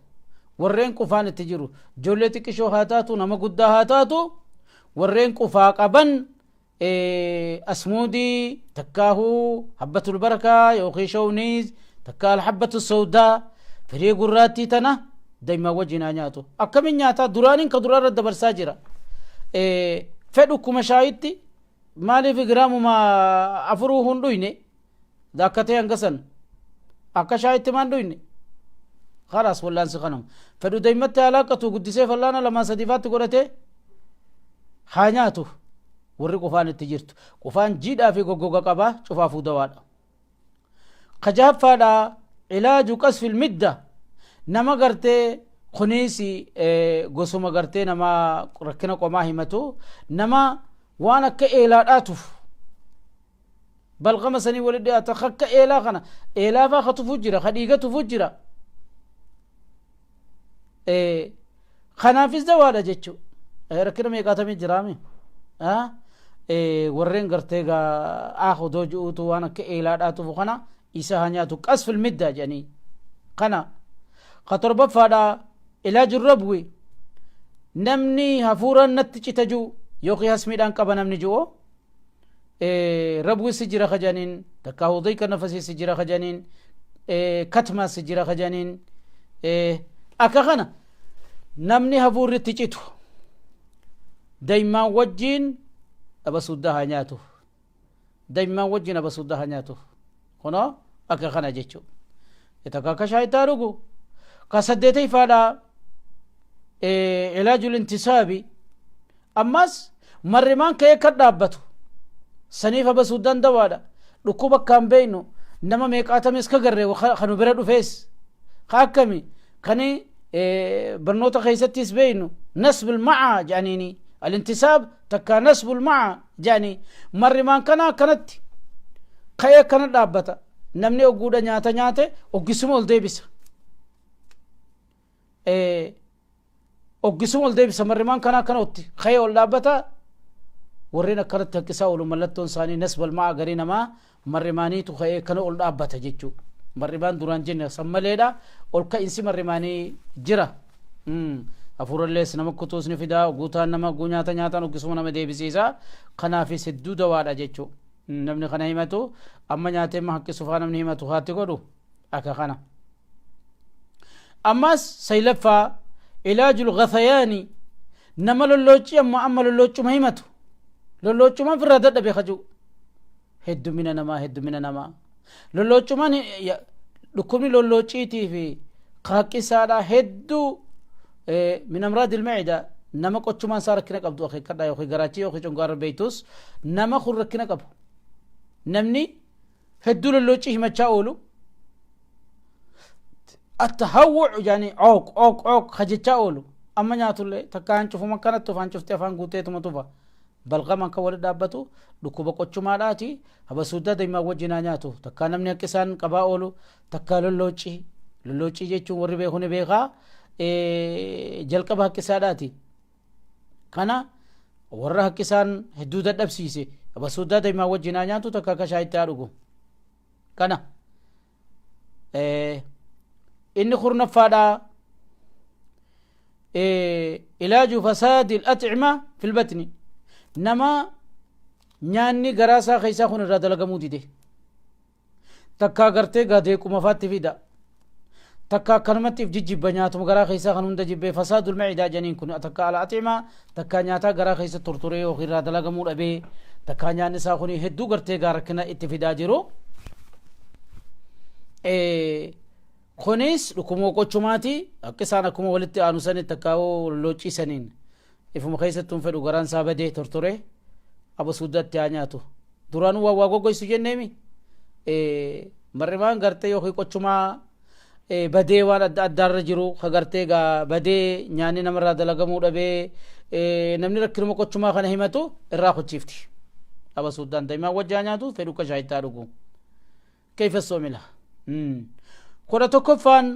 [SPEAKER 1] warreen qufaan itti jiru, ijoollee xiqqishoo haa taatu, nama guddaa haa taatu, warreen qufaa qaban asmuudii takkaahuu habbatul barakaa yookiin shawniiz takka alhabbatu sawdaa firii gurraattii tana daa'imman wajjin haa nyaatu. Akkamiin nyaataa? Duraaniin ka duraarra dabarsaa jira. Fedhu kuma shaayitti maaliif giraamuma afuruu hin dhuyne akka ta'e hanga san akka shaayitti maan dhuyne khalaas wallaansi kanuma. Fedhu daa'immatti haa laaqqatu, guddisee fallaana lamaa sadiifaatti godhatee haa nyaatu. Warri qufaan itti jirtu, qufaan jiidhaa fi goggoga qabaa cufaafuu dawaadha. Ka jahaffaadha ilaaju qasfil midda, nama gartee kunis gosuma gartee nama rakkina qomaa himatu, nama waan akka eelaadhaatuuf balqama sanii wali dhiyaata, akka eelaa kana eelaa faa ka tufuu jira, ka dhiiga tufuu jira, kanaafis dawaadha jechuu. Rakkina meeqaatamii jiraame warreen gartee gaa ah odoo ji'uutu waan akka eelaadhaa tufu kana isa haa nyaatu, qasfil middaa jedhanii. Kana ka torbaffaadha ilaaju rabwi, namni hafuuraan natti cita ji'u yookiin hasmiidhaan qaba namni ji'u, rabwi si jira ka jedhaniin, takka hudayka nafasii si jira ka jedhaniin, katmaa si jira ka jedhaniin, akka kana namni hafuurri itti citu daa'imman wajjiin abasuuddaa haa nyaatu, daa'imman wajjiin abasuuddaa haa nyaatu. Kunoo akka kana jechuudha. Takka akka shaayitaa dhugu. Ka saddeetayfaadha ilaajul intisaabi, ammas marrimaan ka'ee kan dhaabbatu saniif abasuuddaan dawaadha. Dhukkuba akkaan beeynu nama meeqaatames ka garre kanu bira dhufees ka akkami kani barnoota keessattis beeynu nasbul ma'a jedhaniini, alintisaab takka nasbul ma'a jedhanii, marrimaan kana akkanatti ka'ee akkana dhaabbata. Namni ogguudha nyaata nyaate oggisuma ol deebisa, oggisuma ol deebisa. Marrimaan kana akkana otti ka'ee ol dhaabbata. Warreen akkanatti haqqisaa oolu mallattoon isaanii nasbal ma'a, garii namaa marrimaaniitu ka'ee kana ol dhaabbata jechuu. Marrimaan duraan jenne san maleedha ol ka'insi marrimaanii jira. Hafuurallees nama kutuus ni fidaa guutaan nama oguu nyaata nyaatan oggisuma nama deebisiisa. Kanaafis hedduu dawaadha jechuu. Namni kana himatu amma nyaatee ma haqqisu faa namni himatu haatti godhu akka kana. Ammas saylaffaa ilaajul ghathayaani, nama lolloocii amma amma lolloocuma himatu, lollooccumaan firraa dadhabe kaju, heddumina namaa, heddumina namaa lollooccumaan dhukkubni lolloociitii fi kaaqqisaadha hedduu. Min amraadil macidaa nama qochumaan isaa rakkina qabdu akeekkadhaa yookiin garaachii yookiin congaarra beektus nama kun rakkina qabu. Namni hedduu lolloocii himachaa oolu attahawwuc yaani cooq cooq cooq hajechaa oolu amma nyaatullee takka hancufuma akkanatti tufa hancuftee afaan guuteetuma tufa balqama kan walitti dhaabbatu dhukkuba qochumaadhaati habasuuddaa daa'imaa wajjin haa nyaatu takkaa namni akka isaan qabaa oolu takkaa lolloocii lolloocii jechuun warri beeku ni beekaa jalqaba haqqisaadhaati kana warra haqqisaan hedduu dadhabsiise habasuuddaa daa'imaa wajjin haa nyaatu takka akka shaayitti haa dhugu kana inni kurnaffaadha ilaaju fasaadi al-at'ima fil batni nama nyaanni garaa isaa keessaa kun irraa dalagamuu dide takkaa gartee gaa deequma faatti fida takka akkanumatti if jijjibba nyaatuma garaa keessaa kan hunda jibbee fasaadul macidaa jedhaniin kun takka ala aximaa takka nyaataa garaa keessa tortoree yookiin irraa dalagamuu dhabee takka nyaanni isaa kun hedduu gartee gaa rakkina itti fidaa jiru. Kunis dhukkuma qochumaati akka isaan akkuma walitti aanu sanitti takka locciisaniin ifuma keessattuu fedhu garaan isaa badee tortoree aba suudatti haa nyaatu. Duraanuu waa waa goggoysu jenneemi. Marrimaan gartee yookiin qochumaa badee waan adda addaarra jiru ka gartee gaa badee nyaanni namarraa dalagamuu dhabee namni rakkinuma qochumaa kana himatu irraa kochiifti. Aba suuddaan daa'imaa wajjaa nyaatu fedhu akka shaayittaa dhugu. Kayfa soomila. 11ffaan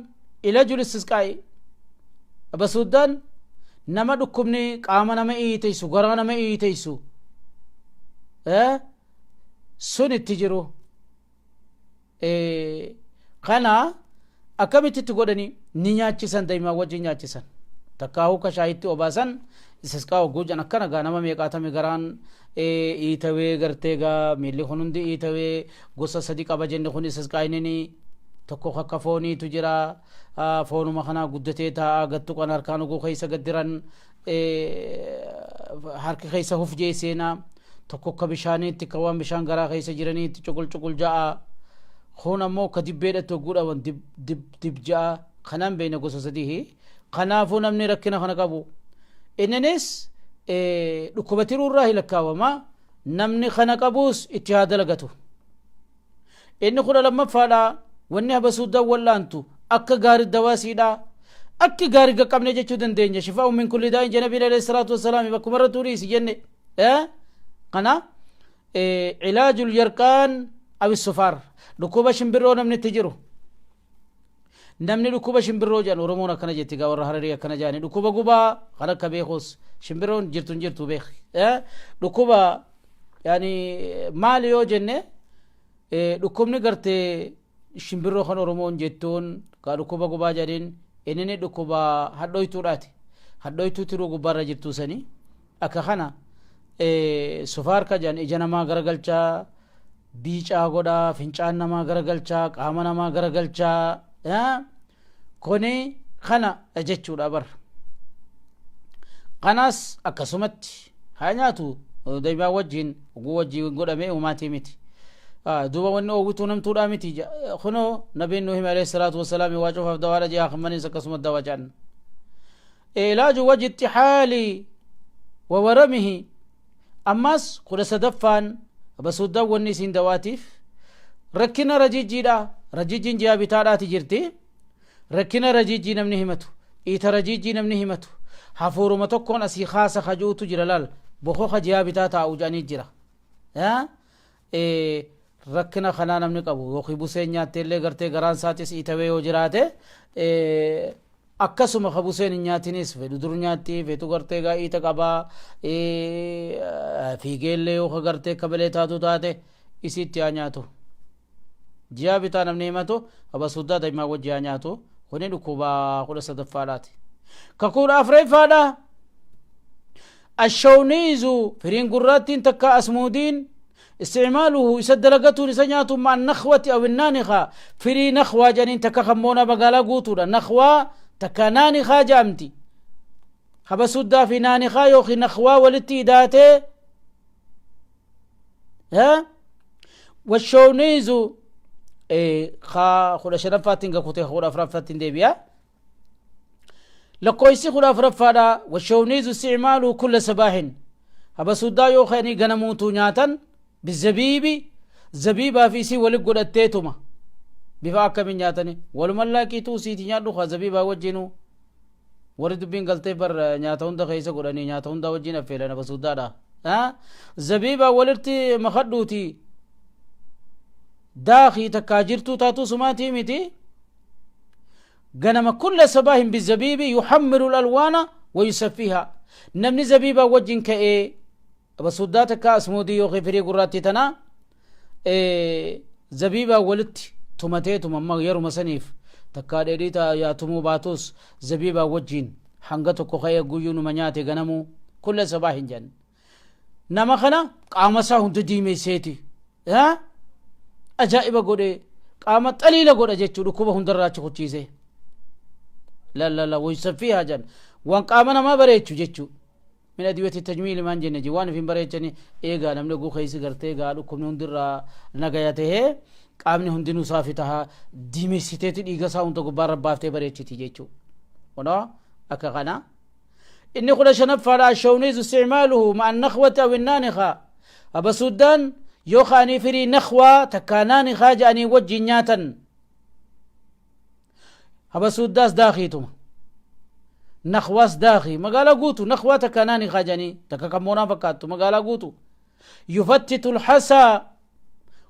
[SPEAKER 1] ilajul istisqaa'i. Aba suuddaan nama dhukkubni qaama nama iiteysu garaa nama iiteysu sun itti jiru. Kana akkamitti itti godhani ni nyaachisan daa'imaa wajjin nyaachisan takkaahuu ka shaayitti obaasan istisqaa hogguu jan akkana gaa nama meeqaatami garaan iitawee gartee gaa miilli kun hundi iitawee gosa sadi qaba jenne kun istisqaa inni tokko kakka fooniitu jira foonuma kanaa guddatee taa'a gattu kan harkaan oguu keessa gaddiran harki keessa huf jee seenaa tokko akka bishaaniitti akka waan bishaan garaa keessa jiraniitti cuqul cuqul ja'a kun ammoo akka dibbeedhatti hogguu dhaban dib dib dib ja'a kanaan beekna gosa sadihi kanaafuu namni rakkina kana qabu inninis dhukkuba tiruu irraa hilakkaawama namni kana qabuus itti haa dalagatu Inni 12ffaadha wanni habasuuddaan wal'aantu akka gaari dawaasiidha. Akki gaari qaqqabne jechuu dandeenya. Shifaa'u min kulli daa'in jedhe Nabiin alayhi salaatu wassalaam bakkuma irra tuudhi isi jenne. Kana ilaajul yarqaan awi sufaar dhukkuba shimbirroo namni itti jiru. Namni dhukkuba shimbirroo jedhan Oromoon akkana jetti gaa warra Hararii akkana jedhani dhukkuba gubaa kan akka beekuus shimbirroon jirtu hin jirtu beek. Dhukkuba yaani maali yoo jenne dhukkubni gartee shimbirroo kan Oromoon jettuun kaa dhukkuba gubaa jedhin inni dhukkuba hadhooytuudhaati. Hadhooytuu tiruu gubbaarra jirtuu sanii akka kana sufaar ka jedhan ija namaa garagalchaa biicaa godhaa fincaan namaa garagalchaa qaama namaa garagalchaa kuni kana jechuudha bar kanas akkasumatti haa nyaatu daimaa wajjin oguu wajjin godhamee umaatii miti duuba wanni oowwituu namtuudhaa miti kunoo nabiin nu hime alayhi salaatu wasalaam waa cufaaf dawaadha jee hakamaniis akkasuma dawaa jedhan ilaaju wajji ittixaali wa waramihi Ammaas 13ffaan Abasuuddaan wanni isiin dawaatiif rakkina rajiijjiidha. Rajiijjiin ji'a bitaadhaati jirti. Rakkina rajiijjii namni himatu, iita rajiijjii namni himatu, hafuuruma tokkoon asii kaasa kajuutu jira laal bokoka ji'a bitaa taa'u jedhanii jira. Rakkina kanaa namni qabu yookiin buseen nyaatteellee gartee garaan isaatis iitawee yoo jiraate Akkasuma ka buseen hin nyaatinis fedhu dur nyaatti feetu gartee gaa iita qabaa fiigeellee yoo ka gartee akka malee taatu taate isiitti haa nyaatu. Ji'a bitaa namni himatu abasuuddaa daimaa wajji haa nyaatu kuni dhukkuba 13ffaadhaati. Ka 14ffaadha ashawniizu firiin gurraattiin takka asmuudiin isticmaaluhu isa dalagatuun isa nyaatuun ma'a nakhwati aw naanikhaa firii nakhwaa jedhaniin takka kan moonaa magaalaa guutuudha nakhwaa takka naanikaa jedhamti habasuddaa fi naanikaa yookiin nakhwaa walitti idaatee washooniizu ka 15ffaattiin gakute 14ffaattiin deebi'a. Lakkoofsi 14ffaadha. Washawniizu isticmaalu kulla sabaahin, habasuuddaa yoo ka'anii ganamuutuu nyaatan, bizabiibi, zabiibaa fi isii walit godhatteetuma. Bifa akkamiin nyaatani? Waluman laaqiituu siiti nyaadhu kaa zabiibaa wajjinuu. Warri dubbiin galteef bar nyaata hunda keessa godhanii nyaata hundaa wajjin affeelan habasuuddaadha. Zabiibaa walitti makadhuuti daakii, takkaa jirtuu taatuu sumaatii miti. Ganama kulla sabaahin bizabiibi yuhammiru alwaana wayusaffiha. Namni zabiibaa wajjin ka'ee abasuuddaa takka asmuudii yookiin firii gurraattii tana zabiibaa walitti tumatee tumamma, yeruma saniif takkaa dheedhii yaa tumuu baatus, zabiibaa wajjin hanga tokko ka'ee guyyuu numa nyaate ganamuu, kulla sabaahin jenna, nama kana qaama isaa hunda diimesseeti ajaa'iba godhe, qaama xaliila godha jechuu, dhukkuba hundarraa achi kuchiise. La la la, wayusaffiihaa jan, waan qaama namaa bareechu jechuu. Min adwiyati tajmiili maan jenne ji, waan ifin bareechani. Eegaa namni oguu keessa gartee gaa dhukkubni hundirraa nagaya tahee qaamni hundinuu saafi taha, diimessiteeti dhiiga isaa hunda gubbaarra baaftee bareechiti jechuu. Kunoo akka kana. Inni 15ffaadha, ashawniizu isticmaaluhu ma'a nakhwati aw innaanikaa. Abasuuddaan yoo ka'anii firii nakhwaa takkaa naanikaa jedhanii wajjin nyaatan, habasuuddaas daakiituma nakhwaas daakii magaalaa guutu. Nakhwaa takkaa naanikaa jedhanii takka kammoonaa fakkaattu magaalaa guutu. Yufattitu lhasaa,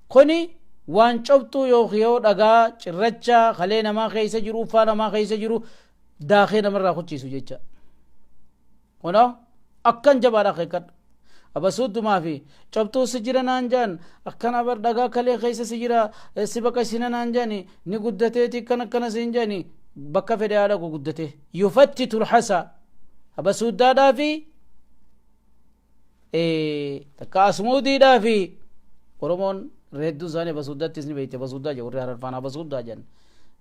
[SPEAKER 1] kuni waan cobxuu yookiin yoo dhagaa cirracha kalee namaa keessa jiru, uffaa namaa keessa jiru daakee namarraa kuchiisu jecha. Kunoo akkan jabaadha, akeekkadhu. Abasuuddumaa fi cobxuu si jira naan jaan, akkana bar dhagaa kalee keessa si jira, si baqasina naan jaani, ni guddateeti akkana akkana siin jaani, bakka fedhe haa dhaqu guddatee. Yufattitu lhasaa, abasuuddaadhaa fi takka asmuudiidhaa fi Oromoon hedduu isaanii abasuuddaattis ni beekte. Abasuuddaa jedhu warri Hararfaan, abasuuddaa jedhan.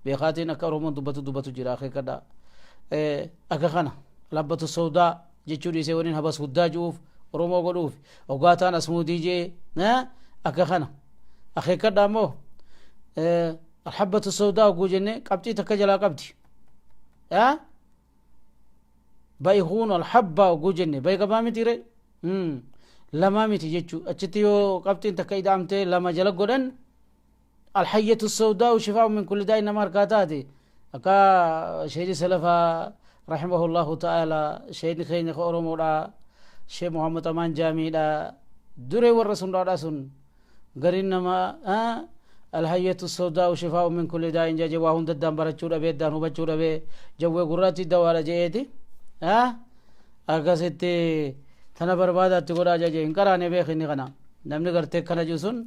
[SPEAKER 1] Beekaatiin akka Oromoon dubbatu dubbatu jira, akeekkadhaa. Akka kana labbatu sawdaa jechuu dhiisee waliin habasuuddaa ji'uuf Oromoo godhuuf ogaataan asmuudii jee akka kana akeekkadhaa. Immoo alhabbatu sawdaa oguu jenne qabxii takka jalaa qabdi. Ba'ihuun alhabbaa oguu jenne ba'i qabaa miti re lamaa miti jechuu. Achitti yoo qabxiin takka ida'amtee lama jala godhan, alhayyatu sawdaa'u shifaa'u min kulli daa'in nama harkaa taate. Akka sheeyni salafaa rahimahullahu ta'ala, sheeyni keenya ka Oromoodha, Shee Muhammad Amaan Jaamiidha, duree warra sunnaadha sun, gariin nama alhayyatu sawdaa'u shifaa'u min kulli daa'in jaje waa hunda addaan barachuu dhabee, addaan hubachuu dhabee, jawwee gurraatti dawaadha je'eeti akkasitti tana barbaadaatti godhaa jaje. Hin qaraane beek inni kana. Namni gartee kana jiru sun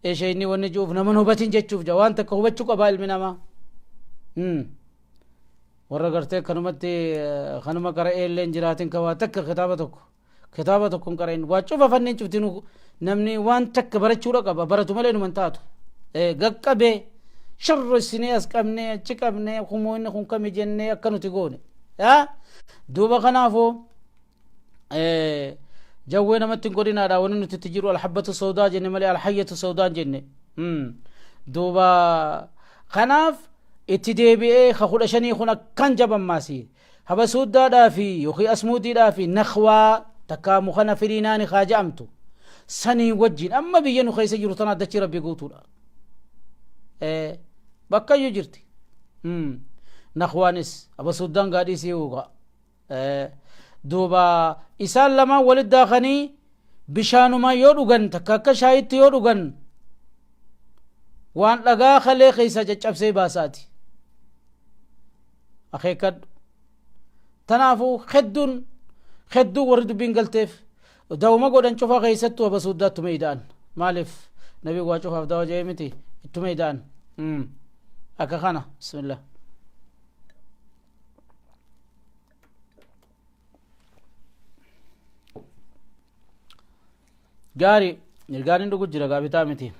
[SPEAKER 1] ishee inni wanni jiruuf naman hubatin jechuuf ja. Waan takka hubachuu qabaa ilmi namaa. Warra gartee kanumatti kanuma qara'ee illee hin jiraatin, ka waa takka kitaaba tokko kitaaba tokko hin qara'in, waa cufa fanneen cuftinu namni waan takka barachuudha qaba. Baratu malee numan taatu. Gaqqabee shorrosinee as qabnee achi qabnee kumoo inni kun kami jennee akka nuti goone. Duuba kanaafuu jawwee namatti hin godhinaadha. Wanni nuti itti jiru alhabbatu sawdaa jenne malee alhayyatu sawdaan jenne. Duuba kanaaf itti deebi'ee ka 15 kun akkan jabammaasi. Habasuuddaadhaa fi yookiin asmuudiidhaa fi nakhwaa takkaa mukana firiinaani kaa ja'amtu sanii wajjin. Amma biyya nu keessa jiru tana dachii rabbi guutuudha, bakkayyuu jirti nakhwaanis habasuuddaan gaadhiisii uuga. Duuba isaan lamaan walit daakanii bishaanuma yoo dhugan, takka akka shaayitti yoo dhugan, waan dhagaa kalee keessaa caccabsee baasaati, akeekkadhu. Tanaafuu hedduun hedduu warri dubbiin galteef dawuma godhan cufa keessattuu habasuuddaa ittuma ida'an. Maaliif? Nabi waa cufaaf dawa jedhee miti, ittuma ida'an akka kana. Bismillah. Gaari mirgaan hin dhugu jira gaa, bitaa miti.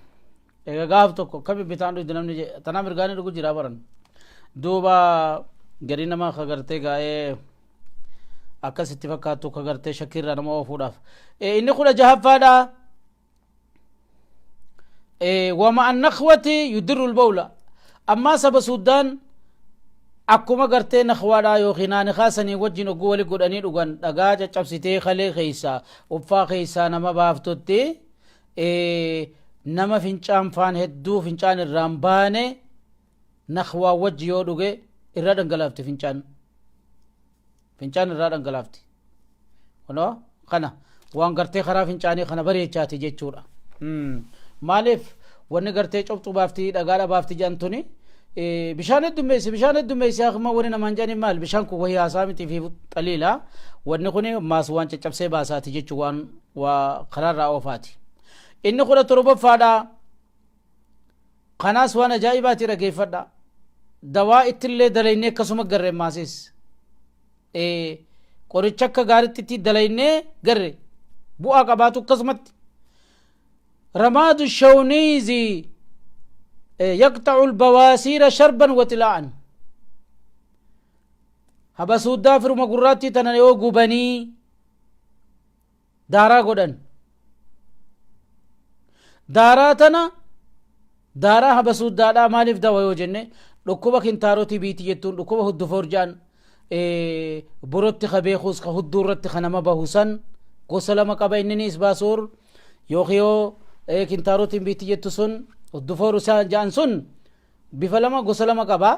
[SPEAKER 1] Egaa gaaf tokko akkami bitaan dhugdi namni jedhe, tanaa mirgaan hin dhugu jira baran. Duuba garii nama ka gartee gaa'ee akkasitti fakkaattu ka gartee shakkiirraa nama oofuudhaaf. Inni 16ffaadha. Wama annakhwati yudirru lbawla. Ammaa saba suuddaan Akkuma gartee nakhwaadhaa yookiin naanikaa sanii wajjin ogguu wali godhanii dhugan dhagaa caccabsitee kalee keessaa uffaa keessaa nama baaftutti, nama fincaan faan hedduu fincaan irraan baane nakhwaa wajji yoo dhuge irra dhangalaafti, fincaan irraa dhangalaafti. Kunoo kana waan gartee karaa fincaanii kana bareechaati jechuudha. Maaliif wanni gartee cobxuu baafti, dhagaadha baafti jedhan tuni bishaan heddummeessi, bishaan heddummeessi akkuma wani namaan jedhani maal bishaan kun wahii haasaa miti fi xaliila. Wanni kun maas waan caccabsee baasaati jechuu, waan waa karaarraa oofaati. Inni 17ffaadha. Kanaas waan ajaa'ibaati, dhageeffadha. Dawaa ittillee dalaynee akkasuma garre maasis. Qoricha akka gaaritti itti dalaynee garre bu'aa qabaatu akkasumatti. Ramaadu shawniizi yaqxa'u albawaasiira sharban wa xilaa'an. Habasuuddaa firuma gurraattii tana yoo gubanii daaraa godhan, daaraa tana, daaraa habasuuddaadhaa maaliif dawa yoo jenne, dhukkuba kintaarotii biiti jettuun, dhukkuba huddufoor jedhan, borotti ka beekuus ka hudduu irratti ka nama bahu san gosa lama qaba. Inninis baasuur yookiin yoo kintaarotiin biiti jettu sun, huddufoor isaa jedhan sun bifa lama, gosa lama qaba.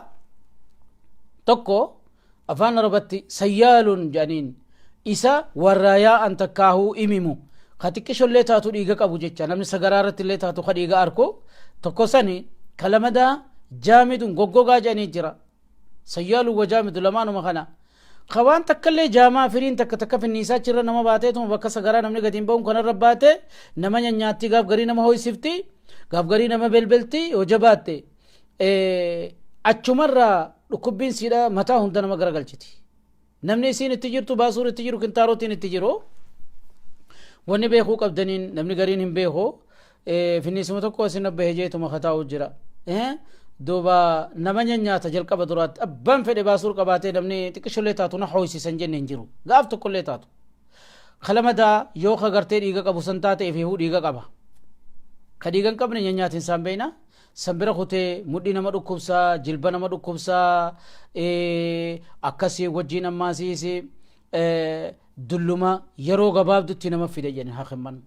[SPEAKER 1] Tokko afaan Arabatti sayyaaluun jedhaniin, isa warra yaa'an takkaahuu imimu ka xiqqishollee taatu dhiiga qabu jecha, namni sagaraa irratti illee taatu ka dhiiga arku tokko sani. Ka lamadaa jaamidun goggogaa jedhanii jira. Sayyaaluun wa jaamidu lamaanuma kana. Ka waan takkallee jaamaa firiin takka takka finniisaa achirra nama baateetuma bakka sagaraa namni gadi hin ba'uun kanarra baate nama nyanyaatti, gaaf garii nama hoysifti, gaaf garii nama belbelti. Yoo jabaatte achumarraa dhukkubbiin siidha mataa hunda nama garagalchiti. Namni isiin itti jirtu, baasuun itti jiru, kintaarotiin itti jiru, wanni beekuu qabdaniin namni gariin hin beeku. Finniisuma tokko isin abbahe jeetuma kataa'u jira. Duuba nama nyaata jalqaba duraatti abbaan fedhe baasuur qabaatee namni xiqqishollee taatu na hooysisan jenne hin jiru gaaf tokkollee taatu. Kalamadaa yoo ka gartee dhiiga qabu san taate ifihuu dhiiga qaba. Ka dhiiga hin qabne nyanyaatiin isaan beeyna. San bira kutee mudhii nama dhukkubsaa, jilba nama dhukkubsaa, akkasii wajjiin ammaasiis dulluma yeroo gabaabdutti nama fida jedhan hakimman.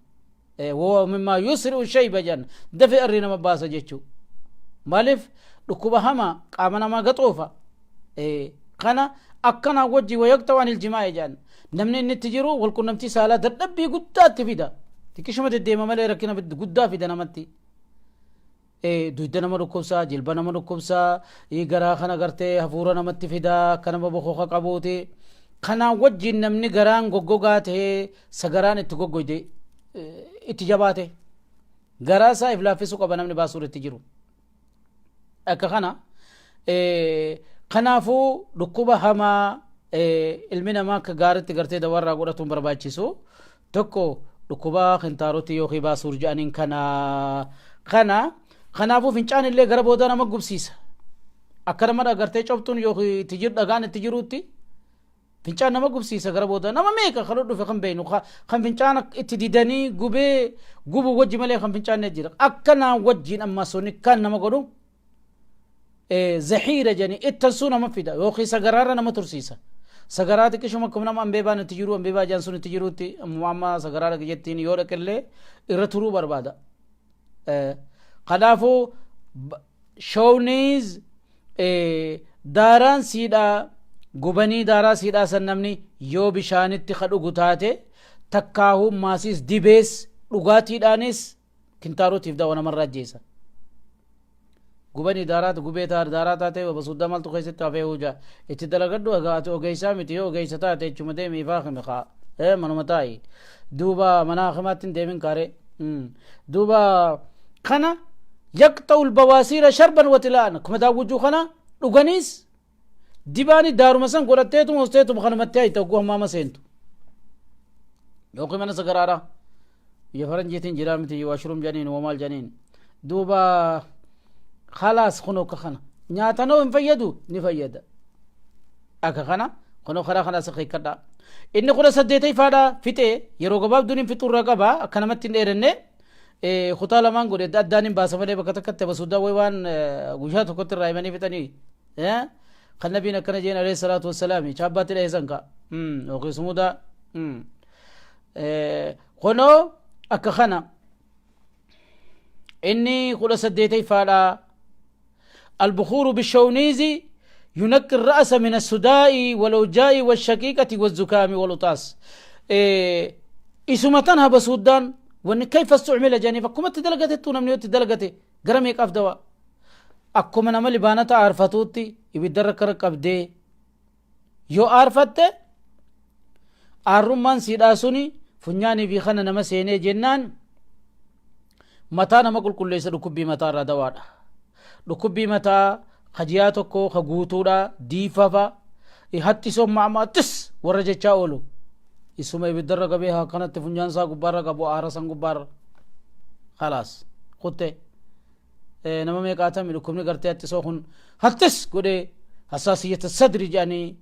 [SPEAKER 1] Woo mimmaa yusri'u shayba jedhan, dafee arrii nama baasa jechuu. Maaliif dhukkuba hama qaama namaa gaxoofa. Kana akkanaa wajji wayaqxa'u anil jimaa'i jedhan, namni inni itti jiru walqunnamtii saalaa dadhabbii guddaatti fida. Xiqqishuma deddeema malee rakkina guddaa fida namatti. Dugda nama dhukkubsaa, jilba nama dhukkubsaa, garaa kana gartee hafuura namatti fidaa, akka nama bokoka qabuuti. Kanaan wajjin namni garaan goggogaa ta'ee sagaraan itti goggoyde itti jabaate garaa isaa if laaffisuu qaba namni baasuur itti jiru. Akka kana kanaafuu dhukkuba hamaa ilmi namaa akka gaaritti gartee dawarraa godhatuun barbaachisu tokko dhukkuba kintaarotii yookiin baasuur jedhaniin kana. Kanaafuu fincaan illee gara boodaa nama gubsiisa. Akka nama gartee cobxuun yookiin itti jiru dhagaan itti jiruutti fincaan nama gubsiisa gara boodaa. Nama meeqa kan dhufe kan beeknu kan fincaan itti didanii gubee gubu wajji malee kan fincaanne jira. Akkanaan wajjiin amma suni kan nama godhu zahiira jedhanii ittansuu nama fida yookiin sagaraarra nama tursiisa. Sagaraa xiqqishuma akkuma nama ambeebaan itti jiru, ambeebaa jaan sun itti jirutti amma sagaraa dhaqe jettiin yoo dhaqellee irra turuu barbaada. Kanaafuu shawniiz daaraan siidhaa gubanii, daaraa siidhaa san namni yoo bishaanitti ka dhugu taate takkaahuu maasiis dibees dhugaatiidhaanis kintaarotiif dawa namarraa ajjeesa. Gubanii daaraa gubee daaraa taate basuuddaa maaltu keessatti hafee huja itti dalagadhu. Egaa ati ogeessaa miti, yoo ogeessa taate jechuma deemi ifaa himi kaa manuma taa'i, duuba mana hakimaatti hin deemin kaare. Duuba kana yaqxa'u albawaasiira sharban wa tilaa'an, akkuma daawwujuu kana dhuganiis dibaani daaruma san godhatteetuma hosteetuma kanumatti hayta ogguu hammaama seentu yookiin mana sagaraadha. Biyya faranjiitiin jiraa miti, washroom jedhaniin wamaal jedhaniin. Duuba khalaas kunoo akka kana nyaatanoo hin fayyadu, ni fayyada. Akka kana kunoo karaa kanaas hiikkadha. Inni 18ffaadha fixee yeroo gabaabduun hin fixurra qaba, akka namatti hin dheerenne kutaa lamaan godhe addaan hin baasa malee bakka takkatti abasuuddaa wayi waan guyyaa tokkotti irraa himanii fixanii. Kan nabiin akkana jeen alayhi salaatu wassalaami chaabbaatti dhahe san ka yookiin sumuda. Kunoo akka kana inni 18ffaadha. البخور بالشونيز ينقي الرأس من الصداع والأوجاع والشقيقة والزكام والعطاس. Isuma tan habasuuddaan wanni kayfa istucmila jedhaniif akkumatti dalagatettuu namni yoo itti dalagate gara meeqaaf dawa. Akkuma nama libaanata aarfatuutti ibiddarra kara qabdee yoo aarfatte, aarrummaan siidhaa suni funyaanii fi kana nama seenee jennaan mataa nama qulqulleessa. Dhukkubbii mataa irraa dawaadha. Dhukkubbii mataa kajiyaa tokko ka guutuudha, diifafa hattisoo maamaattis warra jechaa oolu, isuma ibiddarra qabee haa kanatti funyaan isaa gubbaarra qabu, aara san gubbaarra khalaas kutte. Nama meeqaatami dhukkubni gartee hattisoo kun hattis godhee, hasaasiyyata sadri jedhanii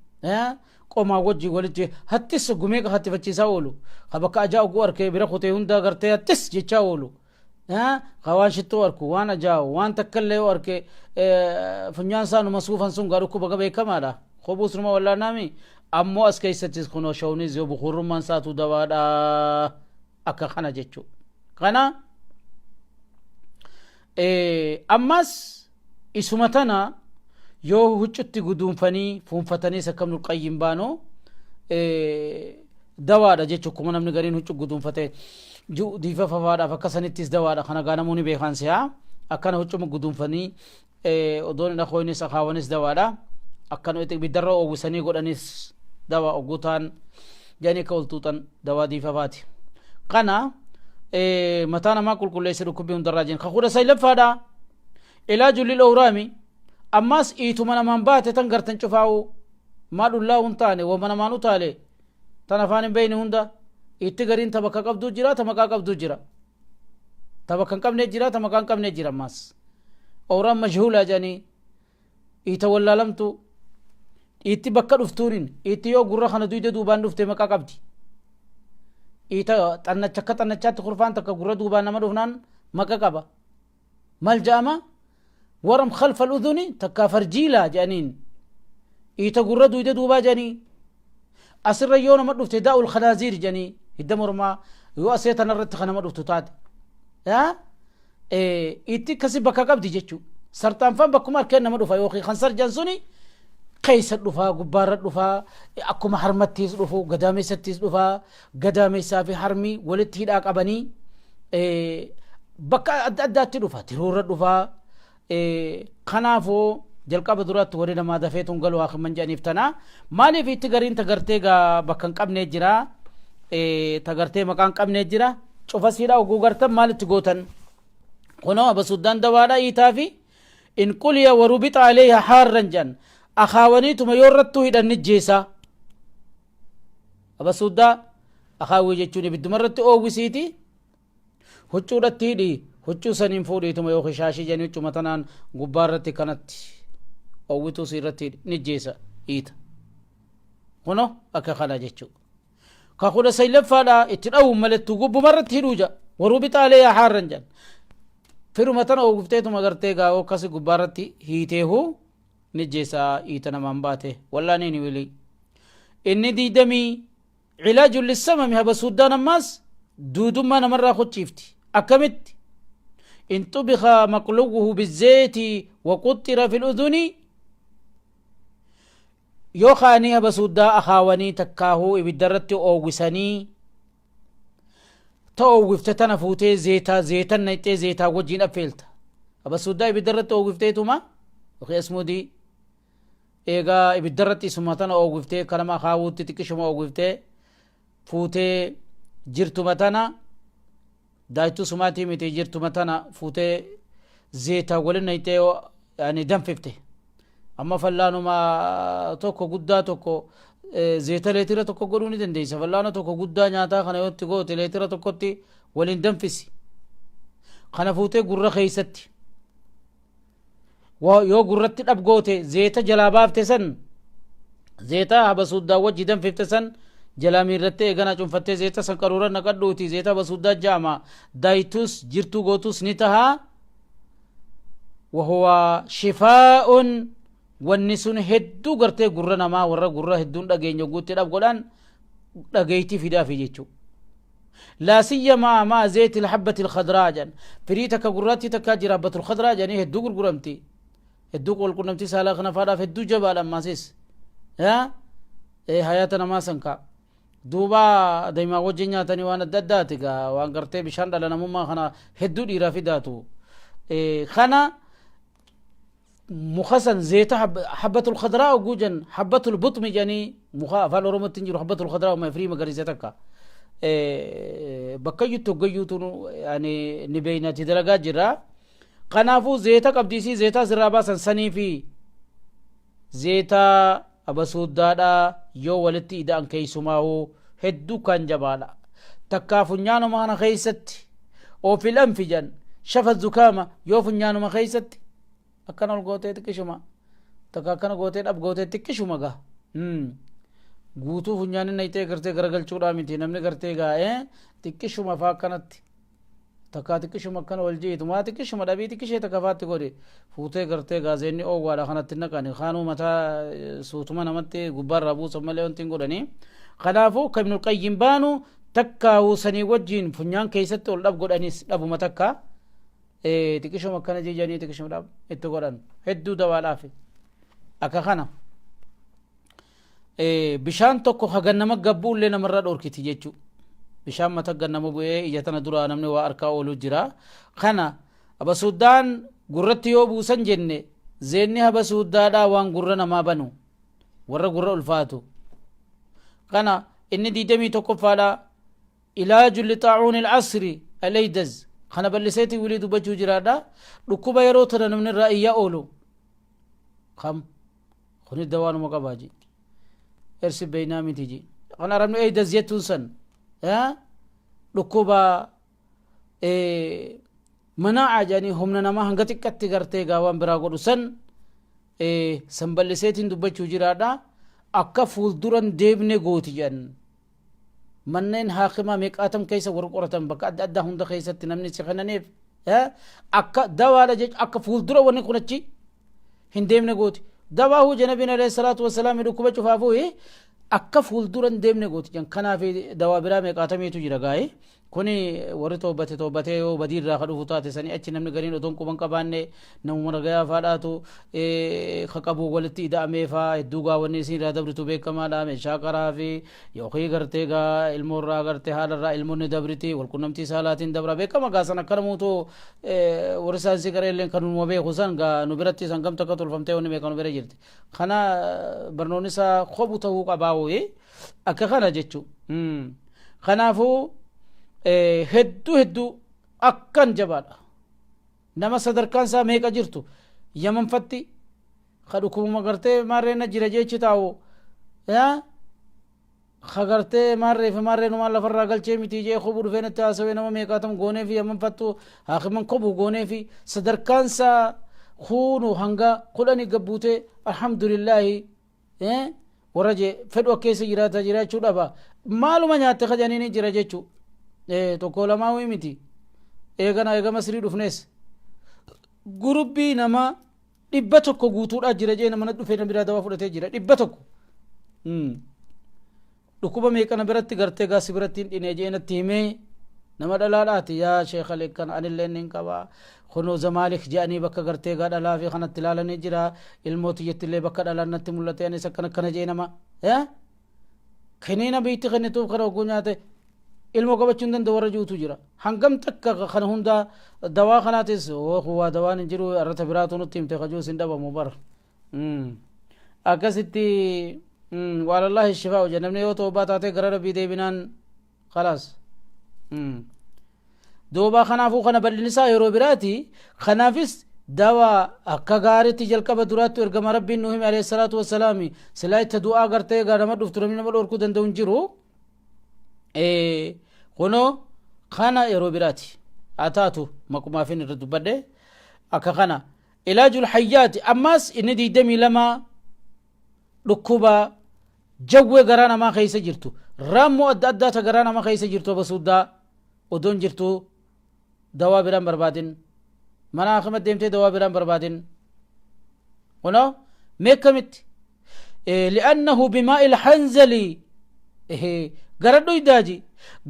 [SPEAKER 1] qomaa wajji walitti hattis gumeeqa hattifachiisaa oolu, ka bakka ajaa oguu arkee bira kutee hunda gartee hattis jechaa oolu, ka waan shittoo arku, waan ajaa'u, waan takkallee yoo arke funyaan isaa numa suufan sun gaa dhukkuba beekamaadha. Kobuus numa wallaanaami. Ammoo as keessattis kunoo shawniis yoo bukuurrummaan isaatu dawaadha akka kana jechuu kana. Ammas isuma tana yoo huccutti guduunfanii fuunfataniis akka Ibnul Qayyim baanoo dawaadha jechuu. Akkuma namni gariin huccu guduunfate diifa fafaadhaaf akkasanittis dawaadha. Kana gaa namoonni beekan si'a akkana huccuma guduunfanii odoon hin akooynis akaawanis dawaadha. Akkana ibiddarra oowwisanii godhanis dawaa oggutaan jedhanii akka oltuuxan dawaa diifafaati. Kana mataa namaa qulqulleessa dhukkubbii hundarraa jenna. Ka 19ffaadha, ilaaju lil owraami. Ammas iituma namaan baate tan gartan cufaa'u maa dhullaa hun taane wama namaan utaale tan afaan hin beeyne hunda itti gariin ta bakka qabduu jira, ta maqaa qabduu jira, ta bakka hin qabne jira, ta maqaa hin qabne jira. Ammas owraan majhuulaa jedhanii iita wallaalamtu, iitti bakka dhuftuunin iitti yoo gurra kana duyda duubaan dhufte maqaa qabdi. Iita xannacha akka xannachaatti kurfaan takka gurra duubaan nama dhufnaan maqa qaba. Maal jedhama? Waram khalfa udhuni takkaa farjiilaa jedhaniin, iita gurra duyda duubaa jedhanii. Asirra yoo nama dhufte daa'ul khanaaziir jedhanii, hidda mormaa yoo asee tanarratti kan nama dhuftu taate itti akkasi bakka qabdi jechuu. Sarxaanfaan bakkuma harkeen nama dhufa yookiin kan sarjan suni keessa dhufaa, gubbaarra dhufaa, akkuma harmattiis dhufu, gadaameessattiis dhufaa. Gadaameessaa fi harmi walitti hidhaa qabanii bakka adda addaatti dhufa, tiruurra dhufaa. Kanaafuu jalqaba duraatti warri namaa dafeetun galu haakiman jedhaniif tana. Maaliif itti gariin tagartee gaa bakka hin qabnee jira, tagartee maqaa hin qabnee jira. Cufasiidha oguu gartan maalitti gootan? Kunoo abasuddaan dawaadha iitaa fi in quliya warubixa aleeha haarran jedhan. Akaawaniituma yoo irrattuu hidhan ni jeesaa. Abasuddaa akaawwii jechuun ibidduma irratti oowwisiiti huccuudhatti hidhi, huccuu saniin fuudhiituma yookiin shaashii jedhanii huccuma tanaan gubbaa irratti kanatti oowwituu si irratti hidhi, ni jeesa iita. Kuno akka kana jechuu. Ka 19ffaadha itti dhawuun malettuu gubbuma irratti hidhuu jedha. Waruu bixaalee yaa haarran jedhan. Firuma tana oowwifteetuma gartee gaa akkasi gubbaa irratti hiiteehu ni jeesa iita namaan baate wallaaniin wilii. Inni 20 cilaaju lissamami. Habasuuddaan ammaas duudummaa namarraa kuchiifti. Akkamitti? In xubika maqluwuhu bizeeti waquxxira fi luduni, yoo kaanii habasuuddaa akaawanii takkaahuu ibiddarratti oowwisanii, ta oowwifte tana fuutee zeetaa zeetan naqxee zeetaa wajjiin affeelta. Habasuuddaa ibiddarratti oowwifteetuma yookiin asmuudii eegaa ibiddarratti isuma tana oowwiftee kanama akaawuutti xiqqishuma oowwiftee fuutee jirtuma tana daaytuu sumaatii miti, jirtuma tana fuutee zeetaa walin naqxee yani danfifte. Amma fallaanuma tokko guddaa tokko zeeta leetira tokko godhuu ni dandeessa. Fallaana tokko guddaa nyaataa kana yoo itti goote leetira tokkotti waliin danfisi. Kana fuutee gurra keessatti yoo gurratti dhab goote, zeeta jalaa baafte san, zeeta habasuuddaa wajji danfifte san jalaa miirrattee eegana cunfattee zeeta san qaruura naqadhuuti. Zeeta habasuuddaa jaama daayituus jirtuu gootus ni tahaa. وهو شفاء. Wanni sun hedduu gartee gurra namaa warra gurra hedduun dhageenya guutti dhab godhan dhageeytii fidaafi jechuu. Laa siyyamaa maa zeeti alhabbati alkhadraa jedhan. Firii takka gurraattii takkaa jira, habbatul khadraa jedhanii hedduu gurguramti. Hedduu walqunnamtii saalaa kana faadhaaf hedduu jabaadha ammaasis. Hayaata namaa san kaa. Duuba daimaa wajjin nyaatanii waan adda addaati gaa, waan gartee bishaan dhala namummaa kana hedduu dhiiraa fidaatu. Kana muka san zeeta habbatul khadraa oguu jan, habbatul buxmi jedhanii muka afaan Oromootti hin jiru. Habbatul khadraa uma firii magariisa takka. Bakka iyyutti hoggayyuutu yani ni beeynati dalagaa jira. Kanaafuu zeeta qabdiisii zeetaa sirraa baasan sanii fi zeeta abasuuddaadha yoo walitti ida'an keessumaa'uu hedduu kan jabaadha. Takkaa funyaanuma kana keessatti oofil anfi jedhan, shafa zukaama, yoo funyaanuma keessatti akkana ol gootee xiqqishuma takka akkana gootee dhab gootee xiqqishuma gaa guutuu funyaanin nayxee gartee garagalchuudhaa miti. Namni gartee gaa xiqqishuma faa akkanatti takkaa xiqqishuma akkana wal jiitu maa xiqqishuma dhabii xiqqishee takka faatti godhi fuutee gartee gaazeenni oowwaadha kanatti naqani kaanuu mataa suutuma namatti gubbaarraa buusan malee wanti hin godhanii. Kanaafuu akka Ibnul Qayyim baanu takkaa sanii wajjiin funyaan keessatti ol dhab godhanis dhabuma takka xiqqishuma akkana jijanii xiqqishuma dhab itti godhan hedduu dawaadhaaf. Akka kana bishaan tokko hagan nama gabbuu illee namarraa dhorkiti jechuu. Bishaan mata gannama bu'ee ija tana duraa namni waa harkaa oolu jira. Kana abasuuddaan gurratti yoo buusan jenne, zeenni habasuuddaadhaa waan gurra namaa banu warra gurra ulfaatu. Kana inni 21ffaadha, ilaaju lixaacuun ilcasri aleydaz. Kana bal'iseeti wilii dubbachuu jiraadha. Dhukkuba yeroo tana namni irraa iyyaa oolu kam kuni dawaanuma qabaa ji ersi beeynaa miti ji. Kan arabni eydaz jettuun san dhukkuba manaa'a jedhanii humna namaa hanga xiqqatti gartee gaa waan biraa godhu san san bal'iseetiin dubbachuu jiraadha. Akka fuulduran deebne gooti jedhan. Manneen haakimaa meeqaatam keessa warra qoratan bakka adda addaa hunda keessatti namni si kennaniif akka dawaadha jechuun akka fuuldura wanni kun achi hin deemne gooti. Dawaa huu nabiin alayhi salaatu wassalaam dhukkuba cufaafuu akka fuuldura hin deemne gooti jedhan. Kanaaf dawaa biraa meeqaatamiitu jira gaa'ee. Kuni warri toobate toobatee yoo badii irraa ka dhufu taate sanii achi namni gariin otoon quban qabaanne namuma nagayaa faadhaatu ka qabu walitti ida'amee faa hedduu gaa wanni isin irraa dabritu beekamaadha. Meeshaa qaraa fi yookiin gartee gaa ilmoo irraa gartee haala irraa ilmoonni dabriti, walqunnamtii saalaatiin dabra beekama gaa. San akkana muutu warri saayinsii garee illee kan numa beeku san gaa nu biratti san gamta akka tolfamtee wanni meeqa nu bira jirti. Kana barnoonni isaa kobu ta'uu qabaa wayii akka kana jechuu. Kanaafuu hedduu hedduu akkan jabaadha. Nama sadarkaan isaa meeqa jirtu yamanfatti ka dhukkubuma gartee maarree na jira jechi taa'u ka gartee maarree fi maarree numaan lafarraa galchee miti jee kobu dhufee natti haasawee nama meeqaatam goonee fi yamanfattu haakiman kobu goonee fi sadarkaan isaa kuunu hanga 10 gabbuutee alhamdulillaahi warra jee fedhu akka keessa jiraata jiraachuu dhaba maaluma nyaatte kajaniin jira jechuu. Tokko lamaa wii miti. Eegana eega Masrii dhufnees gurubbii nama 100 guutuudhaa jira jee nama dhufee na biraa dawaa fudhatee jira 100. Dhukkuba meeqa na biratti gartee gaasi biratti hin dhine jee natti himee nama dhalaadhaati. Yaa sheekha leekkan anillee nin qaba kunoo Zamaalik jedhanii bakka gartee gaa dhalaa fi kanatti ilaalanii jira, ilmoo tiyyattillee bakka dhalaan natti mul'ate, anis akkana akkana jee nama kiniina biitti kennituuf kana hogguu nyaate ilmoo qabachuu hin danda'u warra juutu jira. Hangam takka kana hunda dawaa kanaatis waa dawaan hin jiru arrata biraatu nutti himte kajuus hin dhabamu bara akkasitti. Waalallaahi shifaa hojja namni yoo toobaa taatee gara Rabbii deebinaan khalaas. Duuba kanaafuu kana bal'inni isaa yeroo biraati. Kanaafis dawaa akka gaariitti jalqaba duraatti ergama Rabbiin nu hime alayhi salaatu wassalaami silaa itti du'aa gartee gaa nama dhuftu namni nama dhorkuu danda'u hin jiru. Kunoo kana yeroo biraati haa taatu maqumaafin irra dubbadhe. Akka kana ilaajul hayyaati. Ammaas inni 22 dhukkuba jawwee garaa namaa keessa jirtu, raammoo adda addaa ta garaa namaa keessa jirtu abasuuddaa odoon jirtu dawaa biraan barbaadin, mana hakima deemtee dawaa biraan barbaadin. Kunoo Meekkamitti? Li'annahu bimaa'i lhanzali gara dhuydaaji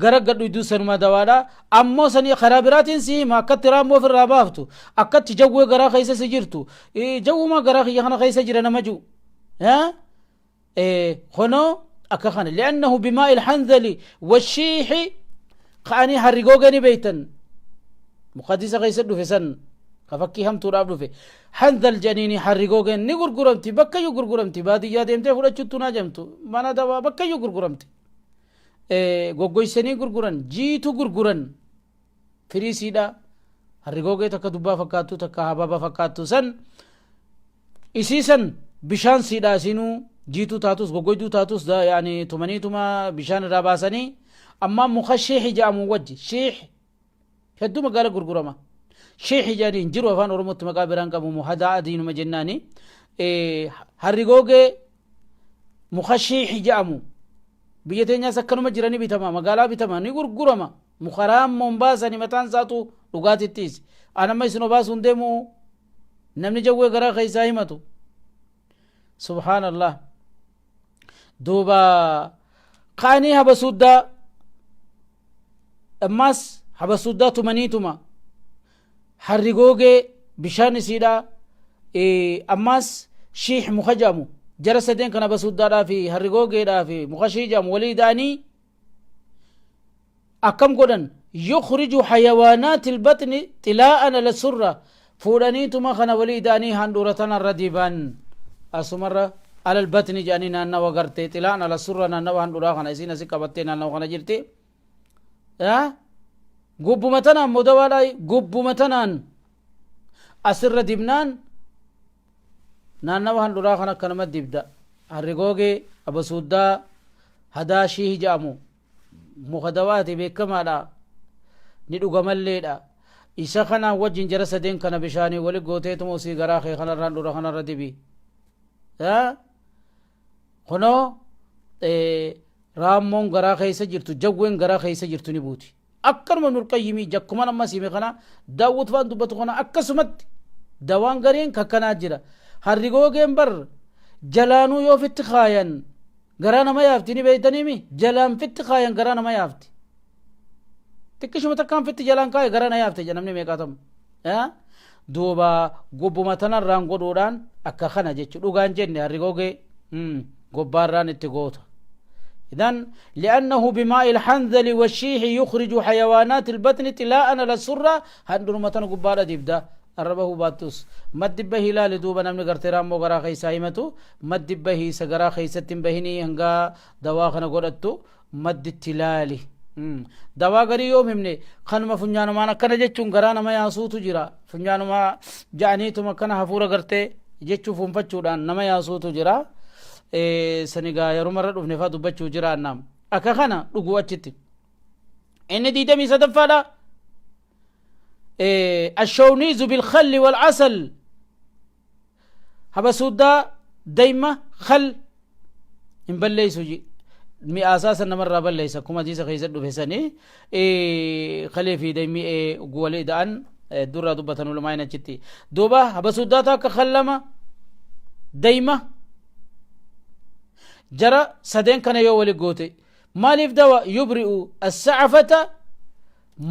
[SPEAKER 1] gara gadhuyduu sanuma dawaadha. Ammoo sanii karaa biraatiin si hima, akkatti raammoo ofirraa baaftu, akkatti jawwee garaa keessa si jirtu, jawwuma garaa kiyya kana keessa jira nama ji'u honoo akka kana. Li'annahu bimaa'i lhanzali washiixi ka'anii harrigoogani beeytan muqaddisa keessa dhufe san ka fakkii hamtuudhaaf dhufe hanzal jedhaniini. Harrigoogeen ni gurguramti, bakkayyuu gurguramti. Baadiyyaa deemtee fudhachuttu naa jamtu, mana dawaa bakkayyuu gurguramti. Goggoysanii gurguran, jiitu gurguran, firiisiidha. Harrigoogee takka dubbaa fakkaattu, takka hababa fakkaattu san, isii san bishaan siidha. Isinuu jiituu taatus goggoyduu taatus, yaani tumaniituma bishaan irraa baasanii, ammaa muka shiixi jedhamu wajji. Shiix hedduu magaala gurgurama. Shiixi jedhanii hin jiru, afaan Oromootti maqaa biraan qabu, hadaa adiinuma jennaani. Harrigoogee muka shiixi jedhamu biyya teenyaas akkanuma jirani, bitama, magaalaa bitama, ni gurgurama. Muka raammoon baasani mataan isaatu dhugaatittiis anamma isin obaasuun deemu. Namni jawwee garaa keessaa himatu, subhaanallah, duuba ka'anii habasuuddaa, ammaas habasuuddaa tumaniituma harrigoogee bishaan isiidha, ammaas shiix muka jedhamu, jara sadeen kana, habasuuddaadhaa fi harrigoogeedhaa fi muka shiix jedhamu walii da'anii akkam godhan? Yukhriju hayawaanaati ilbaxni xilaa'an ala surra. Fuudhaniituma kana walii da'anii handhuura tanarra diban, asumarra alal batni jedhanii naannawa gartee xilaa'an ala surra, naannawa handhuuraa kana. Isiin asi qabattee naannawa kana jirti. Gubbuma tanaan modawaadha. Gubbuma tanaan asirra dibnaan naannawa handhuraa kana akkanuma dibda. Harrigoogee, abasuuddaa, hadaa shiih jedhamu muka dawaati, beekamaadha, ni dhugamalleedha. Isa kanaan wajjin jara sadeen kana bishaanii wali gooteetuma usii garaa kee kanarra handhuura kanarra dibi. Kunoo raammoon garaa keessa jirtu, jawween garaa keessa jirtu ni buuti. Akkanuma Ibnul Qayyimii jakkuman amma siime kana, Daawwit faan dubbatu kana, akkasumatti dawaan gariin kakkanaa jira. Harrigoogeen bar jalaanuu yoo fitti kaayan garaa nama yaafti, ni beeytaniimi? Jalaan fitti kaayan garaa nama yaafti. Xiqqishuma takkaan fitti jalaan kaaye garaa na yaafte jedha namni meeqaatamu. Duuba gubbuma tanarraan godhuudhaan akka kana jechu. Dhugaan jenne, harrigoogee gobbaarraan itti goota. إذن لأنه بماء الحنظل والشيح يخرج حيوانات البطن طلاء على السرة. هندرمتن قبالة ديبدا arraba hubattus maddi bahii laali. Duuba namni gartee raammoo garaa keessaa himatu maddi bahii isa garaa keessatti hin bahinii hanga dawaa kana godhattu madditti laali. Dawaa garii yoom himne? Kanuma funyaanumaan akkana jechuun garaa nama yaasuutu jira. Funyaanuma ja'aniituma akkana hafuura gartee jechuu fuunfachuudhaan nama yaasuutu jira. Sanigaa yerumarra dhufne faa dubbachuu jiraannaam. Akka kana dhuguu achitti. Inni 23ffaadha. الشونيز بالخل والعسل، habasuuddaa dayma khal hin balleeysu, mi'aasaa san namarraa balleeysa. Akkuma hadiisa keessa dhufe sanii kalee fi daymi walii da'an durraa dubbatan ulumaa'in achitti. Duuba habasuuddaa takka khallama dayma jara sadeen kana yoo wali goote maaliif dawa? Yubri'u assacafata,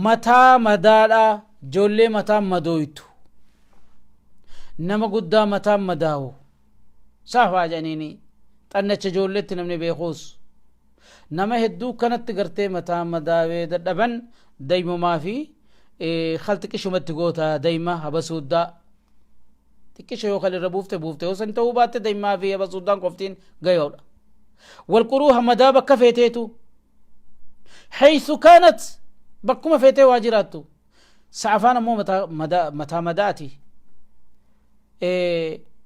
[SPEAKER 1] mataa madaadha, ijoollee mataa madooytu, nama guddaa mataan madaawu, saafaa jedhaniini xannacha ijoolleetti namni beekuus, nama hedduu kanatti gartee mataa madaawee dadhaban, daymumaa fi khal xiqqishumatti goota. Dayma habasuuddaa xiqqisha yoo kal irra buufte buufte, yoo san ta'uu baatte daymaa fi habasuuddaan qoftiin gayoodha. Walquruuha, madaa bakka feeteetu, haythu kaanat, bakkuma feetee waa jiraattu. Sa'afaan ammoo mataa madaati.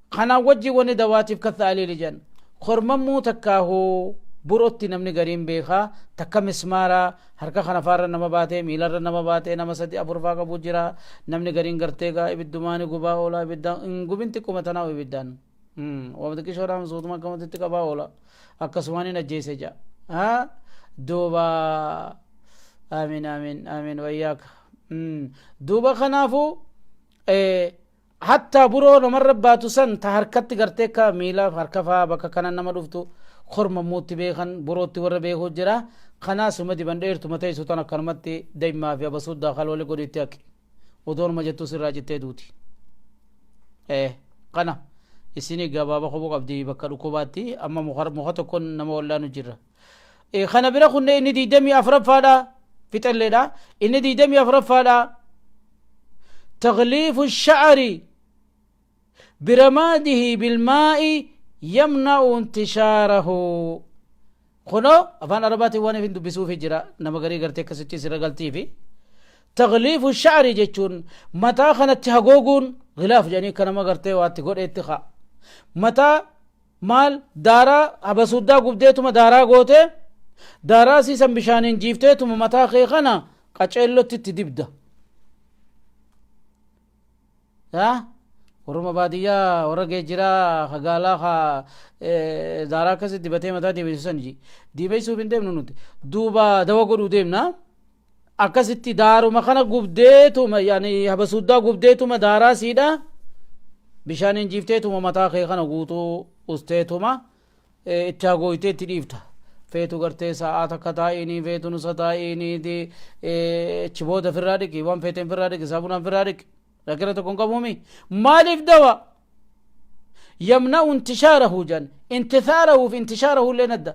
[SPEAKER 1] Kanaan wajji wani dawaatiif katha aliili jedhan kormammuu takkaahuu burotti namni gariin beekaa, takka mismaara harka kana faarra nama baatee, miilarra nama baatee, nama sadi afur faa qabu jira. Namni gariin gartee gaa ibiddumaani gubaa oola. Ibiddaan hin gubin, xiqquma tanaa ibiddaan wama xiqqishoodhaan suutuma akkamatti qabaa oola, akkasumaan hin ajjeese ja'a. Duuba amiin, amiin, amiin, wayyaaka. Duuba kanaafuu Hattaa buroo namarra baatu san ta harkatti gartee ka miila harka faa bakka kana nama dhuftu kormammuutti beekan borootti warra beekuu jira. Kanaasuma diban dheertuma teessu tan akkanumatti daymaa fi abasuuddaa kalwali godhitti haqi odoonuma jettu sirraa cittee duuti. Kana isinii gabaaba qoboo qabdi bakka dhukkubaatti amma muka tokkoon nama wallaanu jirra. Kana bira kunne inni 24ffaadha fixalleedha inni 24ffaadha تغليف الشعر برماده بالماء يمنع انتشاره. خنو أفان أرباتي وانا في دبسو في جرا نما غري غرتي كسيتي سيرا غلطي في تغليف الشعر جچون متى خنت هغوغون غلاف جاني كنما غرتي واتي غود اتخا متى مال دارا ابسودا غبديتuma daaraa goote daaraa siisan bishaaniin jiifteetuma mataa kee kana qaceellotti itti dibda. Warruma baadiyyaa warra geejjiraa hagaalaa ha daaraa akkasitti dibatee mataa dibeessu ji dibeessuuf hin deemnu nuti duuba dawa godhuu deemna. Akkasitti daaruma kana gubdeetuma yaani habasuuddaa gubdeetuma daaraa siidha bishaaniin jiifteetuma mataa kee kana guutuu usteetuma itti hagooytee itti dhiifta. Feetu gartee sa'aa takka taa'iinii feetu nusa taa'iinii achi booda firraa dhiqi waan feeteen firraa dhiqi saabunaan firraa dhiqi rakkina tokko hin qabuumi. Maaliif dawa yamna'u intishaarahu jan intithaarahu fi intishaarahu illee nadda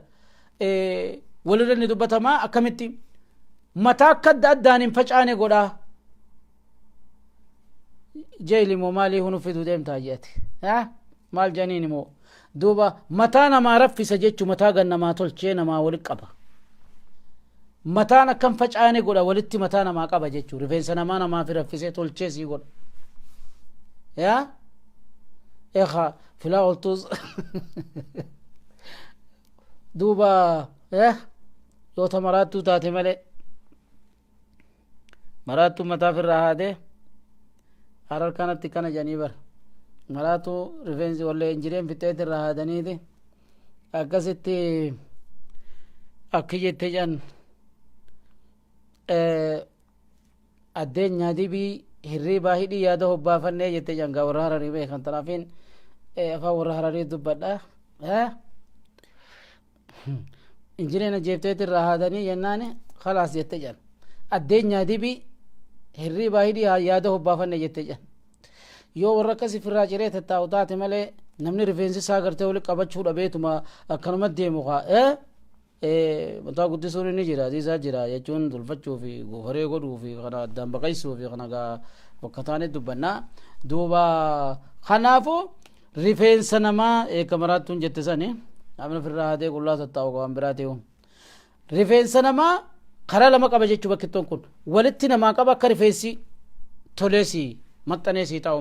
[SPEAKER 1] walirra ni dubbatamaa akkamitti mataa akka adda addaan hin facaane godhaa jeeli moo maalii hunu fiduu deemtaa jeeti maal janiin immoo duuba mataa namaa raffisa jechu mataa gan namaa tolchee namaa wali qaba mataan akkam facaane godha walitti mataa namaa qaba jechuu rifeensa namaa namaa fi raffisee tolchee sii godha yaa eha filaa oltuus duuba yoo ta maraattuu taate malee maraattuu mataa firraa haadee harar kanatti kana jedhanii bara maraattuu rifeensi wallee injireen fixeet irraa haadaniiti akkasitti akki jette jedhan addeenyaa dibii hirriibaa hidhii yaada hobbaafannee jette jedhan gaa warra Hararii beekan tanaafiin afaan warra Hararii dubbadha. Injireen ajjeefteet irraa haadanii jennaani khalaas jette jedhan addeenyaa dibii hirriibaa hidhii yaada hobbaafanne jette jedhan. Yoo warra akkasii firraa ciree tattaa'u taate malee namni rifeensi isaa gartee wali qabachuu dhabeetuma akkanuma deemu kaa mataa guddisuun inni jira adiisaa jira jechuun tolfachuu fi goofaree godhuu fi kana addaan baqaysuu fi kana gaa bakka taane dubbannaa. Duuba kanaafuu rifeensa namaa eeka maraattuun jette sani namni ofirraa haadee qullaa tattaa'u waan biraa ta'u rifeensa namaa karaa lama qaba jechuu bakkittoon kun walitti namaa qaba akka rifeensi toleesii maxxanee sii taa'u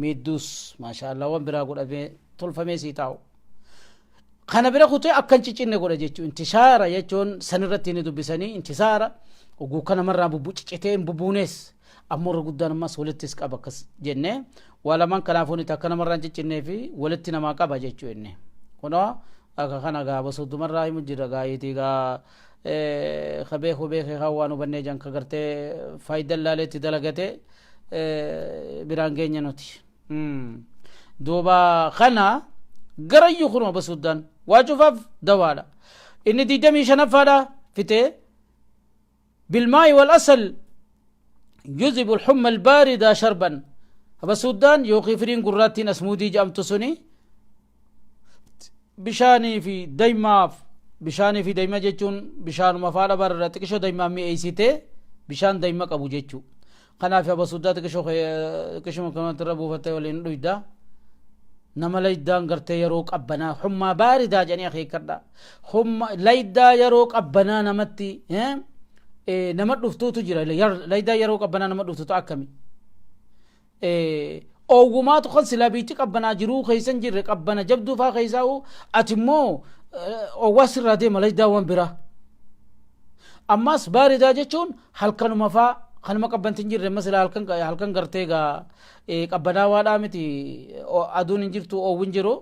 [SPEAKER 1] miidduus maashaallah waan biraa godhamee tolfamee sii taa'u. Kana bira kutee akka hin ciccinne godha jechuun intishaara jechuun sanirratti ni dubbisanii intisaara oguu kana namarraa bubbu ciccitee hin bubbuunees ammoo irra guddaan ammas walittis qaba akkas jennee waa lamaan kanaafuu ni akka namarraa hin ciccinnee fi walitti namaa qaba jechuu inni. Kunoo akka kana gaa basuddumarraa himu jira gaayitii gaa ka beeku beekee kan waan hubannee jan ka gartee faayidaa laaleetti dalagate biraan geenya nuti. Duuba kana garayyuu kunuma basuddaan waa cufaaf dawaadha. Inni 25ffaadha fitee bilmaa'i wal asal yuzibu alhumma albaarida sharban basuddaan yookiin firiin gurraattiin asmuudii jedhamtu suni bishaanii fi daymaaf bishaanii fi dayma jechuun bishaanuma faadha barra xiqishoo daymaa mi'eessitee bishaan dayma qabu jechuu. Kanaaf abasuddaa xiqishoo xiqishuma kanatti irra buufattee waliin dhuyda. Nama laydaan gartee yeroo qabbanaa hummaa baaridaa jedhanii akeekkadha. Humma laydaa yeroo qabbanaa namatti nama dhuftuutu jira. Laydaa yeroo qabbanaa nama dhuftuutu akkami? Oowwumaatu kan silaa biitti qabbanaa jiruu keessa hin jirre qabbana jabduu faa keessaa ati immoo oowwaa sirraa deema laydaa waan biraa. Ammas baaridaa jechuun halkanuma faa kanuma qabbanti hin jirre masila halkan halkan gartee gaa qabbanaawaadhaa miti aduun hin jirtu oowwi hin jiru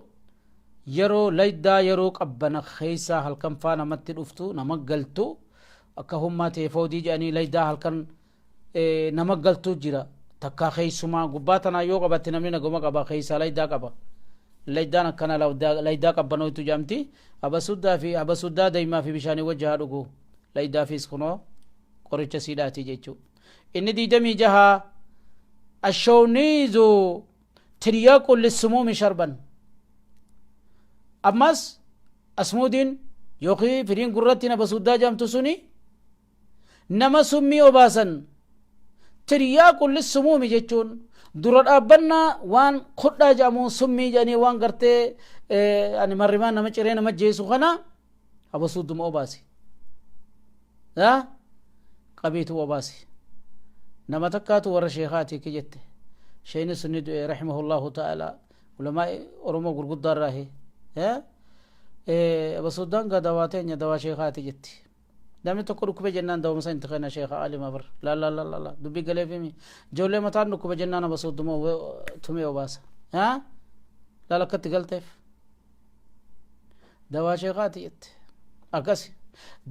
[SPEAKER 1] yeroo laydaa yeroo qabbana keessaa halkan faa namatti dhuftu nama galtu akka hummaa teefoodii jedhanii laydaa halkan nama galtu jira. Takkaa keeysumaa gubbaa tanaa yoo qabatte namni naguma qaba, keeysaa laydaa qaba. Laydaan akkana laydaa qabbanootu jedhamti. Habasuddaa fi habasuddaa daymaa fi bishaanii wajji haa dhugu. Laydaafis kunoo qoricha siidhaati jechuu. Inni 26, ashooniizu tiryaaqu lissumuumi sharban. Ammas asmuudiin yookiin firiin gurratti habasuddaa jedhamtu suni nama summii obaasan, tiryaaqu lissumuumi jechuun dura dhaabbannaa waan kudhaa jedhamuun summii jedhanii waan gartee ani marrimaan nama ciree nama jeesu kana habasuudduma obaasi. Qabiitu obaasi. Nama takkaatu warra sheekaati ki jette. Sheeyni sunni du'e, rahimahullahu ta'ala, ulamaa Oromoo gurguddaa irraahi. Habasuuddaan gaa dawaa teenya, dawaa sheekaati jetti. Namni tokko dhukkube jennaan dawuma san itti kenna sheeka alima bar. La la la la la, dubbii galeefimi. Ijoollee mataan dhukkube jennaan habasuudduma tumee obaasa. Laala akkatti galteef. Dawaa sheekaati jette. Akkasi.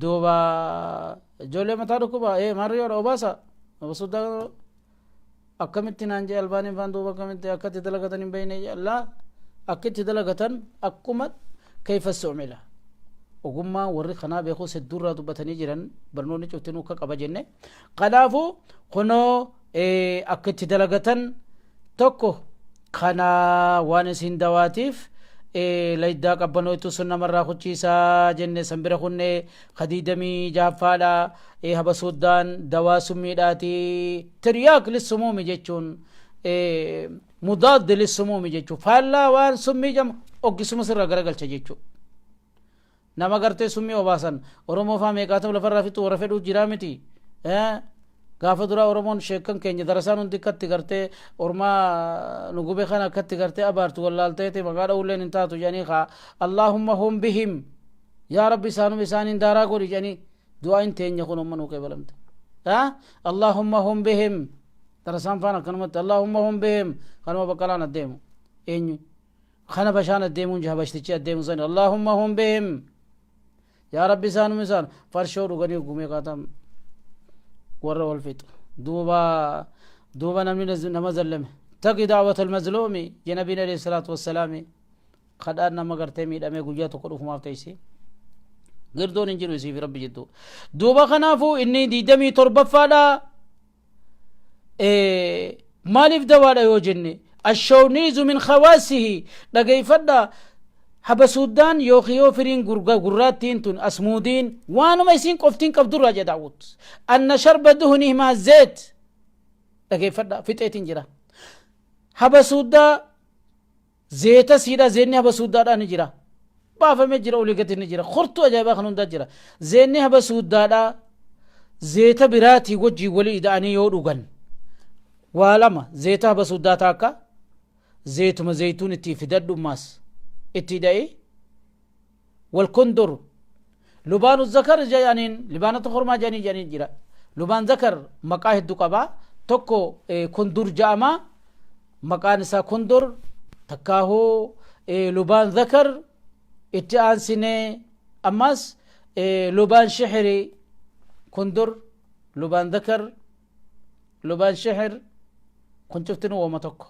[SPEAKER 1] Duuba ijoollee mataa dhukkuba maarriyoodha obaasa. Habasuuddaa akkamitti naan jee albaaniin faan, duuba akkamitti akkatti dalagatan hin beekne. Laa, akkitti dalagatan akkuma kayfa su'mila. Ogummaa warri kanaa beekus hedduurraa dubbatanii jiran, barnoonni cuftinuu akka qaba jenne. Kanaafuu kunoo akka itti dalagatan tokko kana waan isin dawaatiif laydaa qabbanootu sun namarraa kuchiisaa jenne. San bira kunne ka 26ffaadha. Habasuuddaan dawaa summiidhaati. Tiryaaq lissumuumi jechuun mudaaddi lissumuumi jechuun faallaa waan summii jama oggisuma sirraa garagalcha jechuudha. Nama gartee summii obaasan Oromoo faa meeqaatam lafarraa fixu warra fedhuu jiraa miti. Gaafa duraa Oromoon sheekkan keenya darasaan hundi akkatti gartee ormaa nu gube kana akkatti gartee abaartu wallaalteeti maqaa dha'uulleen hin taatu jedhanii kaa Allahumma hum bihim, yaa Rabbi isaanuma isaaniin daaraa godhi jedhanii du'aa teenya kun umma nuu qeebalamte. Allahumma hum bihim, darasaan faan akkanumatti Allahumma hum bihim, kanuma baqqalaan addeemu eenyu kana bashaan addeemuun habashtichi addeemu sani Allahumma hum bihim, yaa Rabbi isaanuma isaan farshoo dhuganii gumee qaatam warra wal fixu. Duuba namni nama zallame taqi da'wata almazluumi je nabiin alayhi salaatu wassalaami. Kadhaan nama gartee miidhamee guyyaa tokko dhufumaaf teessi, girdoon hin jiru isiif Rabbi jiddu. Duuba kanaafuu inni 27ffaadha. Maaliif dawaadha yoo jenne, ashooniizu min khawaasihi, dhageeffadha, habasuuddaan yookiin yoo firiin gurraattiin tun asmuudiin waanuma isiin qoftiin qabdurraa jedha Daawud anna sharba duhnihimaa zeet. Dhageeffadha, fixeetiin jira. Habasuuddaa zeeta siidha, zeenni habasuuddaadhaa ni jira, baafamee jira, olii gadi ni jira, kortuu ajaa'ibaa kan hundaa jira. Zeenni habasuuddaadhaa zeeta biraatii wajjii walii ida'anii yoo dhugan, waa lama, zeeta habasuuddaa taakka zeetuma zeytuun itti fidadhummaas itti ida'ee wal kondoru lubaanu zakar jedhaniin, libaanata kormaa jedhanii jira. Lubaan zakar maqaa hedduu qabaa. Tokko kondur ja'amaa, maqaan isaa kondur takkaahuu lubaan zakar. Itti aansinee ammas lubaan shixiri, kondur, lubaan zakar, lubaan shixir kun cuftinuu wooma tokko.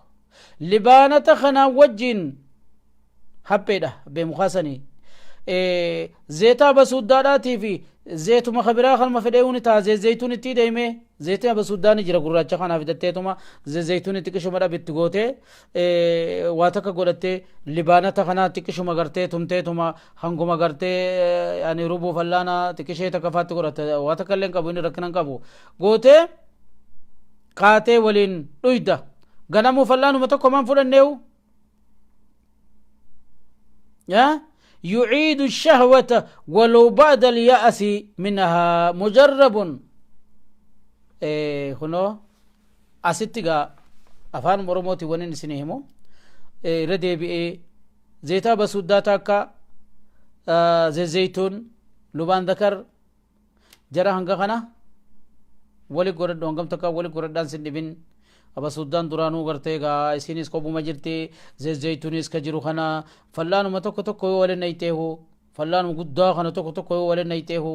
[SPEAKER 1] Libaanata kanaan wajjin hapheedha haphee mukaasanii zeetaa basuuddaadhaatii fi zeetuma kabiraa kanuma fedhee ni ta'a. Zeytuun itti deemee zeetiin basuuddaa ni jira gurraacha kanaa fidatteetuma zeytuun itti qishuma dhabitti gootee waa takka godhattee libaanata kanaa xiqqishuma gartee tumteetuma hanguma gartee ani rubuu fallaana xiqqishee takka faatti godhatte, waa takka illee hin qabu, inni rakkina hin qabu, gootee kaatee waliin dhuyda. Ganamuu fallaanuma tokko maan fudhanneewu يعيد الشهوة ولو بعد اليأس منها، مجرب. إيه هنا asitti gaa afaan Oromooti waniin isin himu irra deebi'ee zeetaa basuuddaa takka, zeytuun, lubaan zakar jara hanga kana wali godhadhu, hangam takka wali godhadhaan sin dhibin. Abasuuddaan duraanuu gartee gaa isinis kophuma jirti, zeytuunis ka jiru kana fallaanuma tokko tokko yoo walin nayxeehu, fallaanuma guddaa kana tokko tokko yoo walin nayxeehu.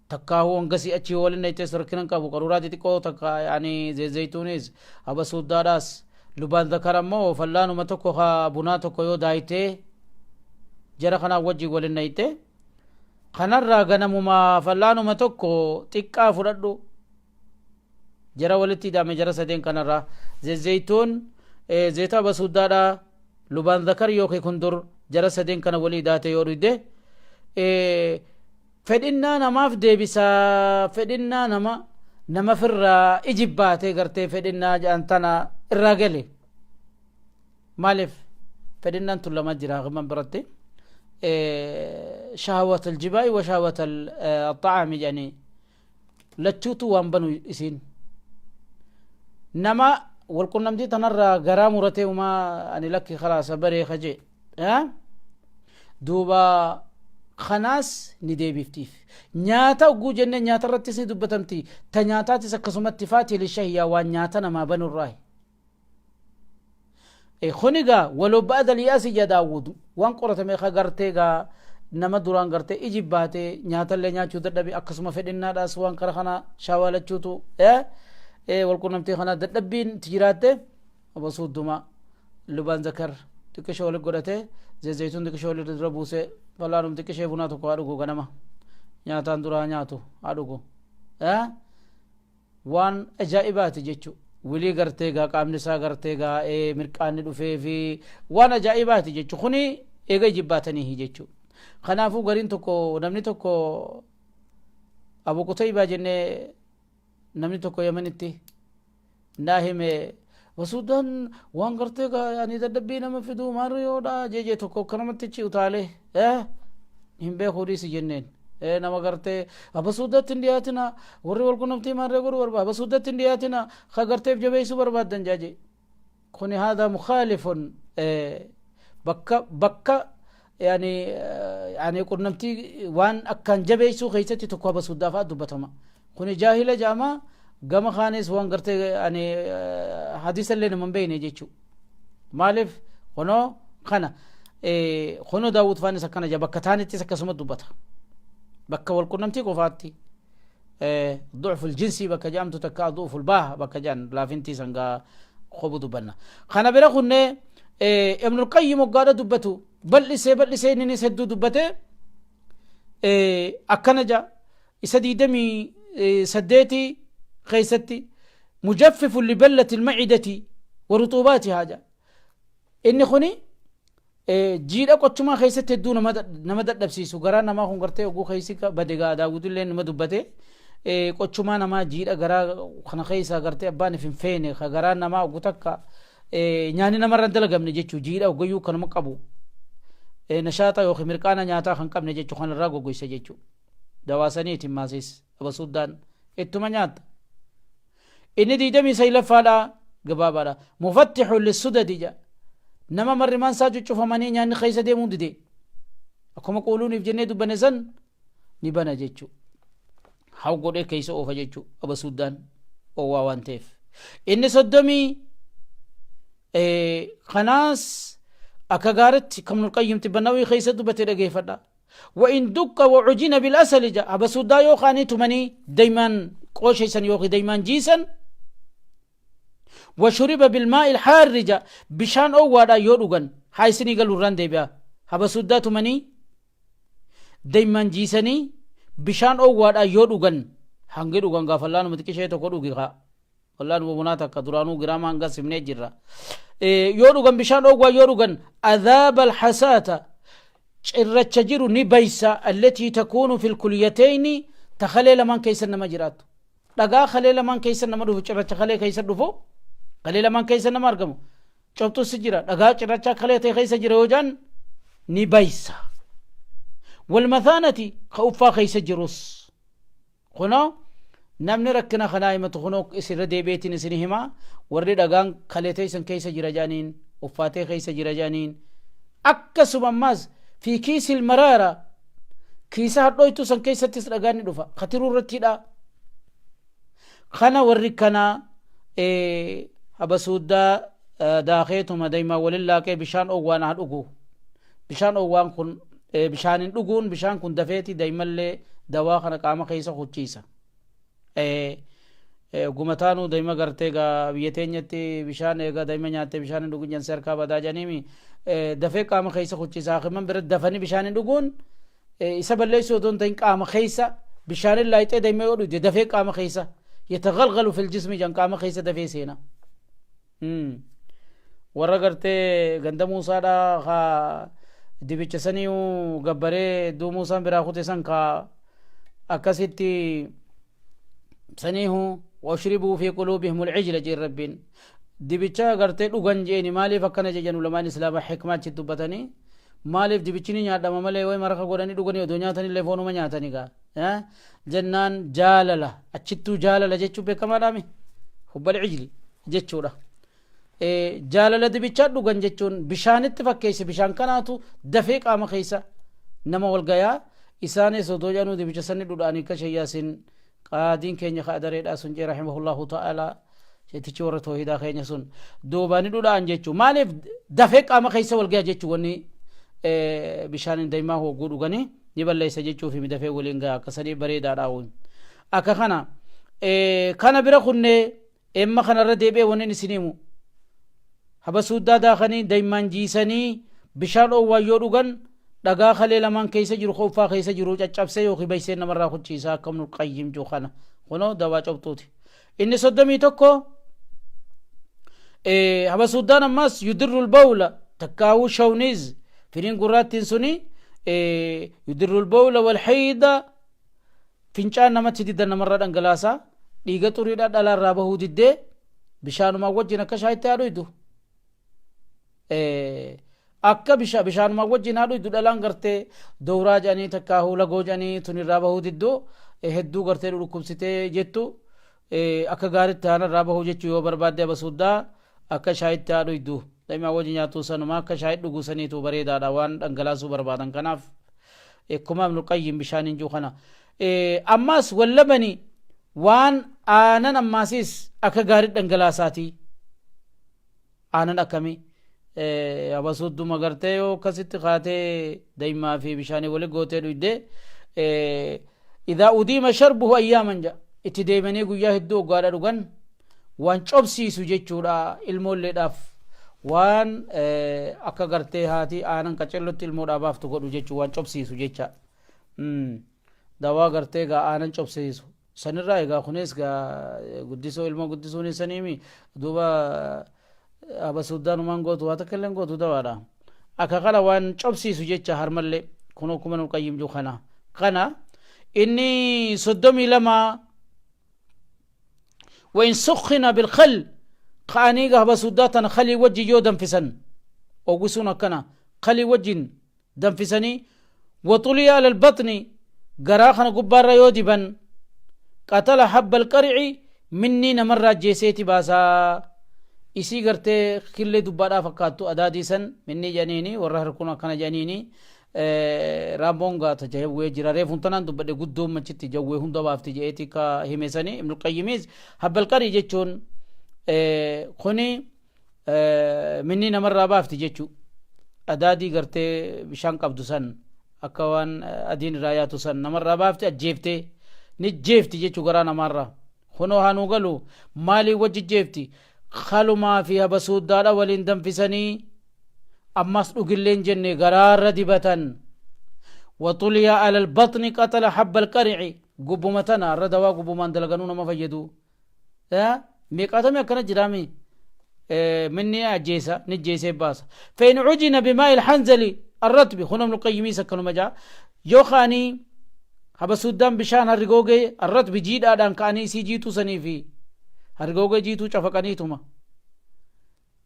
[SPEAKER 1] Takkaahuu hangasii achii waliin naytees rakkina hin qabu. Qaruuraa xixiqqoo takka yaani zayituunis habasuuddaadhaas lubaan zakar ammoo fallaanuma tokko ka bunaa tokko yoo daayitee jara kanaa wajjin waliin nayte kanarraa ganamuma fallaanuma tokko xiqqaa fudhadhu. Jara walitti hidhame jara sadeen kanarraa zayituun, zeeta habasuuddaadhaa, lubaan zakar yookiin kundur jara sadeen kana walii daate yoo dhuyde fedhinnaa namaaf deebisaa. Fedhinnaa nama firraa ijibbaatee gartee fedhinnaa jedhan tana irraa gale. Maaliif fedhinnaan tun lama jira himan biratti, shahawat aljibaa'i wa shahawat alxacaami jedhanii lachuutu waan banu. Isiin nama walqunnamtii tanarraa garaa muratee umaa ani lakki khalaasa baree kaje duuba kanaas ni deebiftiif. Nyaata ogguu jennee nyaata irrattis ni dubbatamti. Ta nyaataatis akkasumatti faati lishahiyyaa waan nyaata namaa banurraa. Kuni gaa waloo ba'ada liyaasi ija Daawud waan qoratame ka gartee gaa nama duraan gartee iji baatee nyaatallee nyaachuu dadhabe, akkasuma fedhinnaadhaas waan kara kana shaawalachuutu walqunnamtii kana dadhabbiin itti jiraatte, abasuudduma lubaan zakar xiqqishoo wali godhatee, zayituun xiqqishoo wali dura buusee, falaanum xiqqishee bunaa tokko haa dhugu, ganama nyaataan duraa nyaatu haa dhugu, waan ajaa'ibaati jechu. Wilii gartee gaa qaamni isaa gartee gaa mirqaanni dhufee fi waan ajaa'ibaati jechu. Kuni eega ijibbaatanii jechu. Kanaafuu gariin tokko, namni tokko Abu Qutaybaa jennee, namni tokko Yamanitti naa hime, wasuudaan waan gartee gaa ani dadhabbii nama fiduu maariyoodha jeejee tokko akkanumatti utaalee hin beekuu dhiisi jenneen. Nama gartee abasuudatti hin dhiyaatina, warri wal qunnamtii maarree godhuu barbaada abasuudatti hin dhiyaatina, ka garteef jabeessuu barbaaddan jaaje. Kuni haadha mukhaalifun bakka yani qunnamtii waan akkaan jabeessuu keessatti tokko abasuuddaa fa'a dubbatama. Kuni jaahila jaamaa gama kaanis waan gartee ani hadiisa illee nama hin beekne jechuu. Maaliif kunoo kana kunoo Daawud faanis akkana jaa, bakka taanittis akkasuma dubbata, bakka wal qunnamtii qofaatti du'ful jinsii bakka jedhamtu takka du'ful baha bakka jedhan laafintii sangaa qobu dubbanna. Kana bira kunne Ibnul Qayyim waggaadha dubbatu bal'isee bal'isee inninis hedduu dubbate. Akkana jaa isa 28 keessatti: mujaffifu liballati almacidati wa ruxubaatihaa jaa. Inni kuni jiidha qochumaa keessatti hedduu nama dadhabsiisu, garaa namaa kun gartee oguu keessi bade gaa. Daawudillee nama dubbate, qochumaa namaa jiidha garaa kana keessa gartee abbaan if hin feene ka garaa namaa ogu takka nyaanni namarra hin dalagamne jechuu, jiidha ogayyuu kanuma qabu, nashaaxa yookiin mirqaana nyaataa kan qabne jechuu, kanarraa goggoysa jechuu. Dawaasaniitiin maasis abasuuddaan ittuma nyaatta. Inni 29ffaadha, gabaabaadha: mufattixu lissudadi jedha. Nama marrimaan isaa cuccufamanii nyaanni keessa deemuu dide, akkuma quuluuniif jennee dubbanne san, ni bana jechuu, haw godhee keessa oofa jechuu abasuuddaan oowwaa waan ta'eef. Inni 30 kanaas akka gaaritti Ibnul Qayyim Tibbannawii keessa dubbate dhageeffadha. وإن دق وعجن بالأسل جا أبسودا يو خاني تمني دايما قوشيسن يوخي دايما جيسن، وشرب بالماء الحار جا بشان أو وادا يودوغن هاي سني قالوا ران ديبيا. هبسودا تمني دايما جيسني بشان أو وادا يودوغن hangi dhugan gaa fallaanuma xiqqishee tokko dhugi kaa fallaanuma bunaa takka duraanuu giraama hanga simnee jirra. Yoo dhugan, bishaan dhoowwaa yoo dhugan, adhaaba alhasaata cirracha jiru ni baysa, allatii takuunu fi lkulyatayni ta kalee lamaan keessa nama jiraattu, dhagaa kalee lamaan keessa nama dhufu, cirracha kalee keessa dhufu, kalee lamaan keessa nama argamu, cobxus jira, dhagaa cirracha kalee ta'e keessa jira yoo jaan ni baysa. Walmathaanati ka uffaa keessa jirus. Kunoo namni rakkina kanaa himatu kunoo isinirra deebi'eetiin isin hima. Warri dhagaan kalee teessan keessa jira jedhaniin, uffaatee keessa jira jedhaniin, akkasuma ammaas fi kiisil maraara kiisa hadhooytuu san keessattis dhagaan ni dhufa katiruu irratti hidha. Kana warri kana habasuuddaa daakeetuma daymaa walin laaqee bishaan oowwaan haa dhugu. Bishaan oowwaan kun bishaanin dhuguun bishaan kun dafeeti daymallee Dawaa kana qaama keessa kuchiisa. Gumataanuu daa'ima gartee gaa biyya teenyatti bishaan eegaa daa'ima nyaattee bishaan hin dhugun jansi harkaa badaa jedhaniimi, dafee qaama keessa kuchiisa. Hakiman bira dafanii bishaan hin dhuguun isa balleessuu otoo hin ta'in, qaama keessa bishaan hin laayixee daa'ima yoo dhugde dafee qaama keessa yatagalgalu fil jismi jan, qaama keessa dafee seena. Warra gartee ganda Muusaadha ka dibicha sanii gabbaree iddoo Muusaan biraa kute san ka akkasitti saniihu washribuu fi quluubihim alcijla jeen. Rabbiin dibicha gartee dhugan jeeni. Maaliif akkana jedhan ulamaan islaamaa? Hikmaa achi dubbatanii, maaliif dibichi ni nyaadhama malee way maraka godhanii dhuganii odoo nyaatanillee foonuma nyaatanii gaa jennaan, jaalala achittuu jaalala jechuun beekamaadhaami, hubbal cijli jechuudha. Jaalala dibichaa dhugan jechuun bishaanitti fakkeesse. Bishaan kanaatu dafee qaama keessa nama wal gayaa. Isaanis odoo jedhanuu dibicha sanni dhudhaanii akka shayyaasin qaadiin keenya ka adareedhaa sun jee, rahimahullahu ta'ala, sheetichi warra toohidaa keenya sun duuba ni dhudhaan jechuu. Maaliif dafee qaama keessa wal gaya jechuu? Wanni bishaan daa'imaa hogguu dhuganii ni balleessa jechuu fi dafee waliin gaya akkasanii bareedaadha. Akka kana kana bira kunnee emma kanarra deebi'ee wanni isin himu, habasuuddaa daakanii daa'imman jiisanii bishaan dhoowwaa yoo dhugan, dhagaa kalee lamaan keessa jiru, uffaa keessa jiru caccabsee yookiin baysee namarraa kuchiisa, akka Ibnul Qayyim jiru kana. Kunoo dawaa cobxuuti. Inni 31, habasuuddaan ammas yudirrul bawla takkaawuu shawniz, firiin gurraattiin suni yudirrul bawla wal hayda, fincaan namatti diddan namarraa dhangalaasa, dhiiga xuriidhaa dhalaarraa bahuu diddee bishaanumaa wajjin akka shaayitti haa dhuydu, akka bishaanumaa wajjin haa dhuydu. Dhalaan gartee dowraa jedhanii takkaahuu lagoo jedhanii tun irraa bahuu diddu hedduu gartee dhukkubsitee jettu, akka gaaritti haana irraa bahuu jechuu yoo barbaadde, abasuuddaa akka shaayitti haa dhuydu. Daa'ima wajji nyaatu sanuma akka shaayii dhuguu saniitu bareedaadha waan dhangalaasuu barbaadan kanaaf. Akkuma Ibnul Qayyim bishaan hin jiru kana. Ammas wallabani, waan aanan ammaasis akka gaarii dhangalaasaati. Aanan akkamii? Abasuudduma gartee yoo akkasitti kaatee daa'imaa fi bishaanii wali gootee dhuyde, idaa udiima sharbuhu ayyaaman ja itti deemanii guyyaa hedduu hoggaadha dhugan, waan cobsiisu jechuudha ilmoolleedhaaf, waan akka gartee haati aanan qacellotti ilmoodhaa baaftu godhu jechuu, waan cobsiisu jecha. Dawaa gartee gaa aanan cobsiisu sanirraa egaa kunis gaa guddisoo ilmoo guddisuun saniimi. Duuba abasuuddaanumaan gootu waa takka illee gootu dawaadha. Akka kana waan cobsiisu jecha harmallee kun akkuma nu Qayyim jiru kana. Kana inni 32, وإن سخن بالخل, ka'anii habasuuddaa tana khalii wajji yoo danfisan, oggisuun akkana khalii wajjin danfisanii, وطلي على البطن, garaa kana gubbaarra yoo diban, قتل حب القرع, minni namarraa jeeseeti baasaa. Isii gartee killee dubbaadhaa fakkaattu adaadii san minni jedhaniini, warra harkuun akkana jedhaniini. Raammoon gaata jawwee jira, reefuun tanaan dubbadhe, guddoon machitti jawwee hunda baafti je'eeti ka hime sani. Ibnul Qayyimiis حب القرع jechuun kuni minni namarraa baafti jechuu. Adaadii gartee bishaan qabdu san akka waan adiin irraa yaatu san namarraa baafti, ajjeeftee ni jeefti jechuu garaa namaarraa. Kunoo haanuu galu maalii wajji jeefti? Kalumaa fi habasuuddaadha waliin danfisanii ammas dhugilleen jenne garaarra dibatan. وطلي على البطن قتل حب القرع. Gubbuma tana irra dawaa gubbumaan dalaganuu nama fayyadu meeqaatami akkana jiraami. Minni ajjeesa ni jeesee baasa. فإن عجن بماء الحنزل الرطب, kun Ibnu Qayyimiis akkanuma jaa, yookaanii habasuuddaan bishaan harrigoogee الرطب jiidhaadhaan ka'anii isii jiituu sanii fi harrigoogee jiituu cafaqaniituma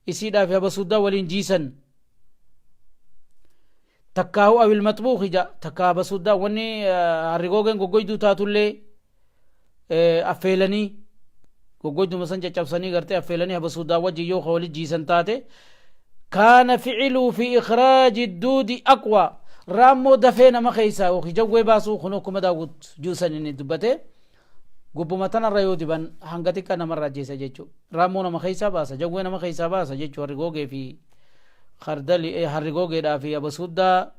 [SPEAKER 1] isiidhaa fi habasuuddaa waliin jiisan, takkaahu أو المطبوخ ja takka habasuuddaa wanni harrigoogeen goggoyduu taatullee affeelanii goggoyduma san caccabsanii gartee affeelanii habasuuddaa wajji yoo ka walit jiisan taate, كان فعله في إخراج الدود أقوى. Raammoo dafee nama keeysaa yookiin jawwee baasuu, kun akkuma Daawwut juusan inni dubbate, gubbuma tanarra yoo diban hanga xiqqaa namarraa ajjeesa jechuudha. Raammoo nama keessaa baasa, jawwee nama keessaa baasa jechuudha. Harrigoogee fi kardali, harrigoogeedhaa fi abasuuddaa.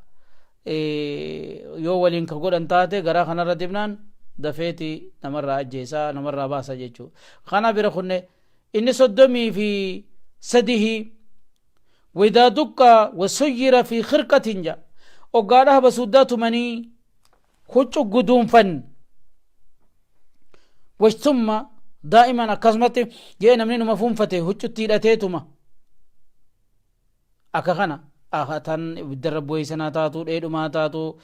[SPEAKER 1] Yoo waliin ka godhan taate garaa kanarra dibnaan dafeeti namarraa ajjeesaa, namarraa baasa jechuu. Kana bira kunne inni 33 waidaa duqqa wasuyyira fi khirqatin ja oggaadha habasuuddaa tumanii huccu guduunfan wajtumma daa'iman akkasumatti jee namni numa fuunfate huccutti hidhateetuma akka kana tan ibiddarra bu'eessanaa taatu, dheedhumaa taatu,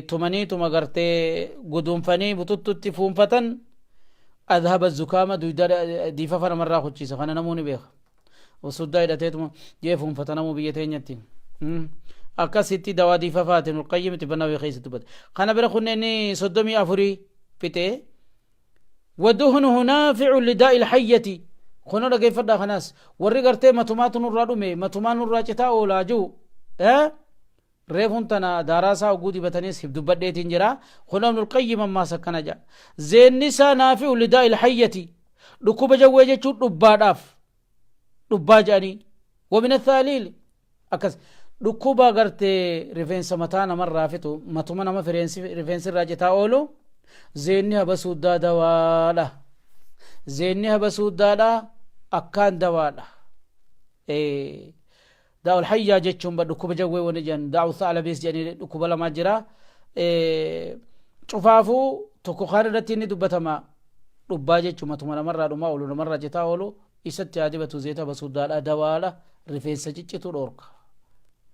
[SPEAKER 1] tumaniituma gartee guduunfanii bututtutti fuunfatan, adhaba zukaama, duyda diifafa namarraa kuchiisa. Kana namuu ni beeka. Suddaa hidhateetuma jee fuunfata namuu biyya teenyatti. Akkasitti dawaa diifafaati Ibnul Qayyim Tibbannawii keessa dubbate. Kana bira kunneen 34 fixee waduhnuhu naaficu lidaa'i lhayyati. Kunoo dhageeffadhaa, kanaas warri gartee matumaatu nurraa dhume, matumaa nurraa citaa oolaa jiru, reefun tana daaraasaa oguu dibataniis hib dubbadheetiin jira. Kunoo Ibnul Qayyim ammaas akkana jedha: zeenni isaa naafi'u lidaa'i lhayyati, dhukkuba jawwee jechuun dhubbaadhaaf, dhubbaa jedhanii wamin athaaliil akkas dhukkuba gartee rifeensa mataa namarraa fixu, matuma nama rifeensi irraa citaa oolu, zeenni habasuuddaa dawaadha. Zeenni habasuuddaadha akkaan dawaadha. Daa'ul hayyaa jechuun dhukkuba jawwee wani jedhan, daa'u tha'labiis jedhanii dhukkuba lamaa jira. Cufaafuu tokko kaan irratti inni dubbatama dhubbaa jechuun matuma namarraa dhumaa oolu, namarraa citaa oolu, isatti haa dibatu. Zeeta habasuuddaadha dawaadha, rifeensa ciccitu dhoorka.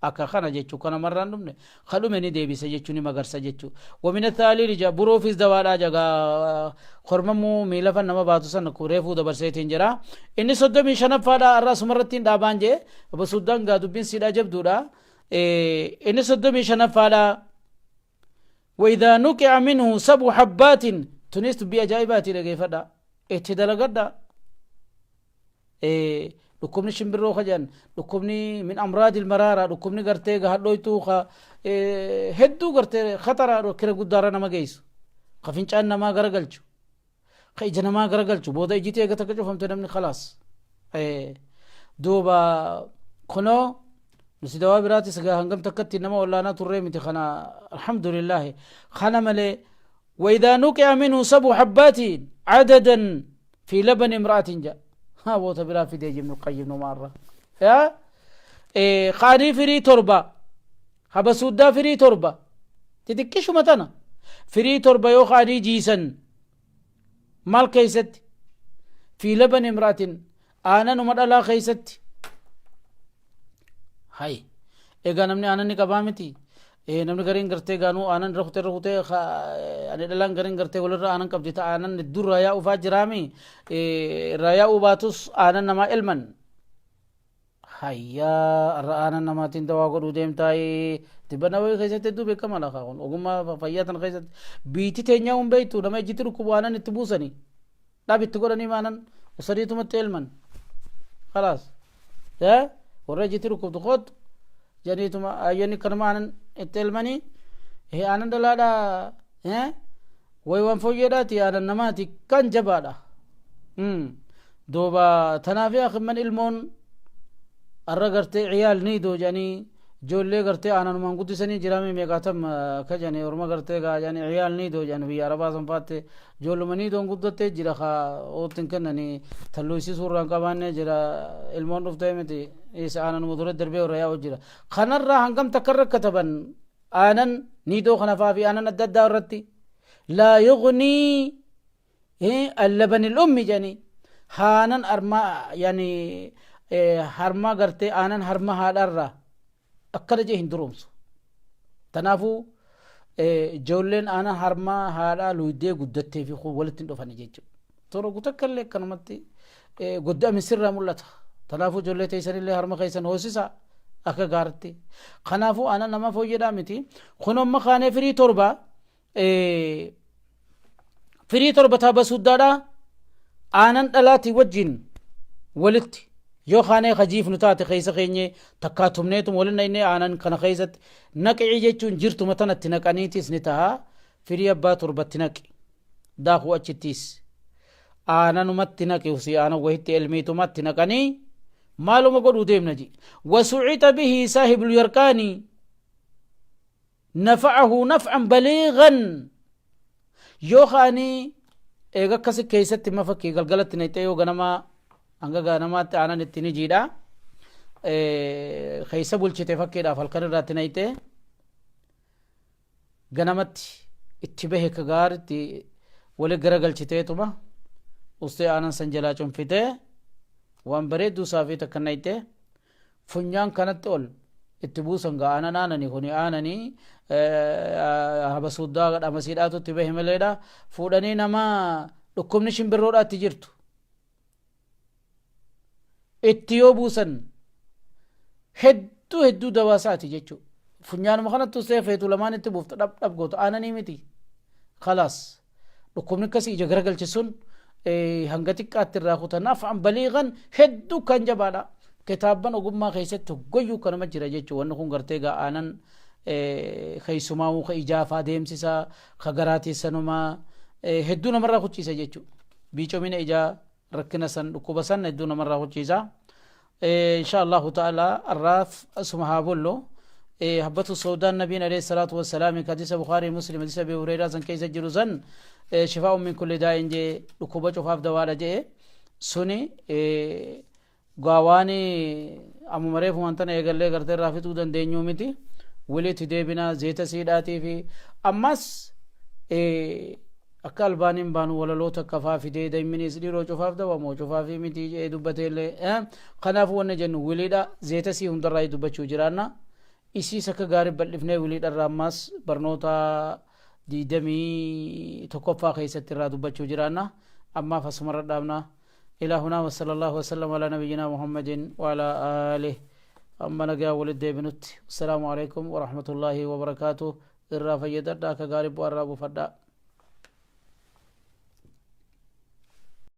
[SPEAKER 1] Akka kana jechuu kana marraan dhumne ka dhume ni deebisa jechuu, ni magarsa jechuu. Wamina thaaliili ja buruufis dawaadhaa jagaa kormamuu miila fan nama baatu san reefuu dabarseetiin jira. Inni 35ffaadha har'a asumarratti hin dhaabaan jee. Habasuuddaan gaa dubbiin siidhaa jabduudha. Inni 35ffaadha وإذا نقع منه سبع حبات. Tunis dubbii ajaa'ibaati, dhageeffadha, itti dalagadha. Dhukkubni shimbirroo ka jedhan, dhukkubni min amraadil maraara, dhukkubni gartee gahadhooytuu ka hedduu gartee khatara rakkina guddaarra nama geessu, ka fincaan namaa garagalchu, ka ija namaa garagalchu, booda ijji eega takka cufamte namni khalaas. Duuba kunoo nuti dawaa biraatis gaa hangam takkatti nama wallaanaa turree miti kana, alhamdulillaahi. Kana malee وإذا نقع منه سبع حبات عددا في لبن امرأة جاء ها بوتا بلا في ديج ابن القيم مرة يا إيه قاني firii 7 habasuuddaa firii 7 xixiqqishuma tana firii 7 yoo qaanii jiisan maal keessatti, في لبن امرأة, aananuma dhalaa keessatti. Hay, egaa namni aanan ni qabaa miti? Namni gariin gartee gaanuu aanan irra kutee irra kutee, ani dhalaan gariin gartee walirra aanan qabdi ta aanan durraa yaa'uufaa jiraami, irraa yaa'uu baatus aanan namaa elman. Hayyaa, irra aanan namaatiin dawaa godhuu deemtaayee Tibbanawii keessatti hedduu beekama lafa kun ogummaa fayyaa tana keessatti biitti teenyaa hun beektu. Nama ijjitti dhukkubu aanan itti buusanii dhab itti godhanii maanan sadiitumatti elman, khalaas. Warra ijjitti dhukkubtu kootu jedhaniituma ayyoonni kanuma aanan itti elmanii. Aanan dhalaadha way waan fooyyeedhaati, aanan namaati kan jabaadha. Duuba tanaafi akimman ilmoon arra gartee ciyaal niidoo jedhanii ijoollee gartee aananumaan guddisanii jiraame meeqaatam ka jedhanii orma gartee gaa jedhanii ciyaal niidoo jedhanii biyya arabaa san faatte ijoolluma niidoon guddattee jira ka oottin kennanii talluysisuu irraan qabaannee jira. Ilmoon dhuftee miti, isa aananuma dura darbee warra yaa'u jira. Kanarraa hangam takka irra kataban aanan niidoo kana faa fi aanan adda addaa irratti laa yugnii اللبن الأم jedhanii haanan armaa yani harma gartee aanan harma haadharraa akkana jee hin duroomsu. Tanaafuu ijoolleen aanan harmaa haadhaa luydee guddattee fi walitti hin dhufani jechuudha. Tola gutakka illee akkanumatti godda misirraa mul'ata. Tanaafuu ijoollee teessanillee harma keessan hoosisa akka gaaritti. Kanaafuu aanan nama fooyyedhaa miti. Kun amma kaanee firii 7, firii 7 taabasuuddaadha aanan dhalaatii wajjin walitti yoo kaanee kajiifnu taate keessa keenye takkaa tumneetum walin dhayne aanan kana keessatti naqicii jechuun jirtuma tanatti naqaniitis ni ta'a. Firii abbaa 7tti naqi daakuu achittiis aananumatti naqi usii aanan wahitti elmiitumatti naqanii maaluma godhuu deemna ji wasucixa bihi saahibul yarqaanii. Nafa'ahu naf'an baliigan yoo kaanii eega akkasi keessatti ma fakkii galgalatti naqxee yoo ganamaa hanga ganamaatti aanan itti ni jiidha. Keessa bulchite fakkiidhaaf halkan irraatti naqxee ganamatti itti bahe ka gaaritti wali garagalchiteetuma ustee aanan san jalaa cunfitee waan bareedduu saafii takka naqxee funyaan kanatti ol itti buusan gaa aanan aanani kuni aananii habasuuddaa dhamasiidhaatu itti bahe maleedha fuudhanii nama dhukkubni shimbirroodhaatti jirtu itti yoo buusan hedduu hedduu dawaa isaati jechuudha. Funyaanuma kanatti ustee feetu lamaan itti buufta dhab dhab gootu aananii miti. Kalaas dhukkubni akkasii ija garagalche sun hanga xiqqaatti irraa kuta naf'an baliigan hedduu kan jabaadha. Kitaabban ogummaa keessatti hoggoyyuu kanuma jira jechuudha. Wanni kun gartee gaa aanan keessumaa'uu ka ijaafaa deemsisa ka garaatii sanumaa hedduu namarraa kuchiisa jechuudha. Biicomina ijaa rakkina san dhukkuba san hedduu namarraa kuchiisa. Insha Allahu ta'ala arraaf asuma haa bullu. Habbatu soodaan nabiin alayhi salaatu wassalaam hadiisa Bukhaarii Muslim hadiisa Abi Hureyraa san keessa jiru san shifaa'un min kulli daa'in jee dhukkuba cufaaf dawaadha jee suni gaawaani ammuma reefu wantana eegallee gartee irraa fixuu dandeenyuu miti wilitti deebinaa zeeta siidhaatii fi ammas akka albaaniin baanu walaloo takka faa fidee daa'imminis dhiiroo cufaaf dawamoo cufaafii miti jedhee dubbateellee kanaafuu wanni jennu wiliidha zeeta sii hundarraa dubbachuu jiraanna isiis akka gaarii bal'ifnee wiliidharraa ammaas barnoota 21ffaa keessatti irraa dubbachuu jiraanna ammaaf asumarra dhaabna. إلى هنا وصلى الله وسلم على نبينا محمد وعلى آله أما نجا ولد بنت، السلام عليكم ورحمة الله وبركاته. إرى فيدر كغارب وأراب فدا.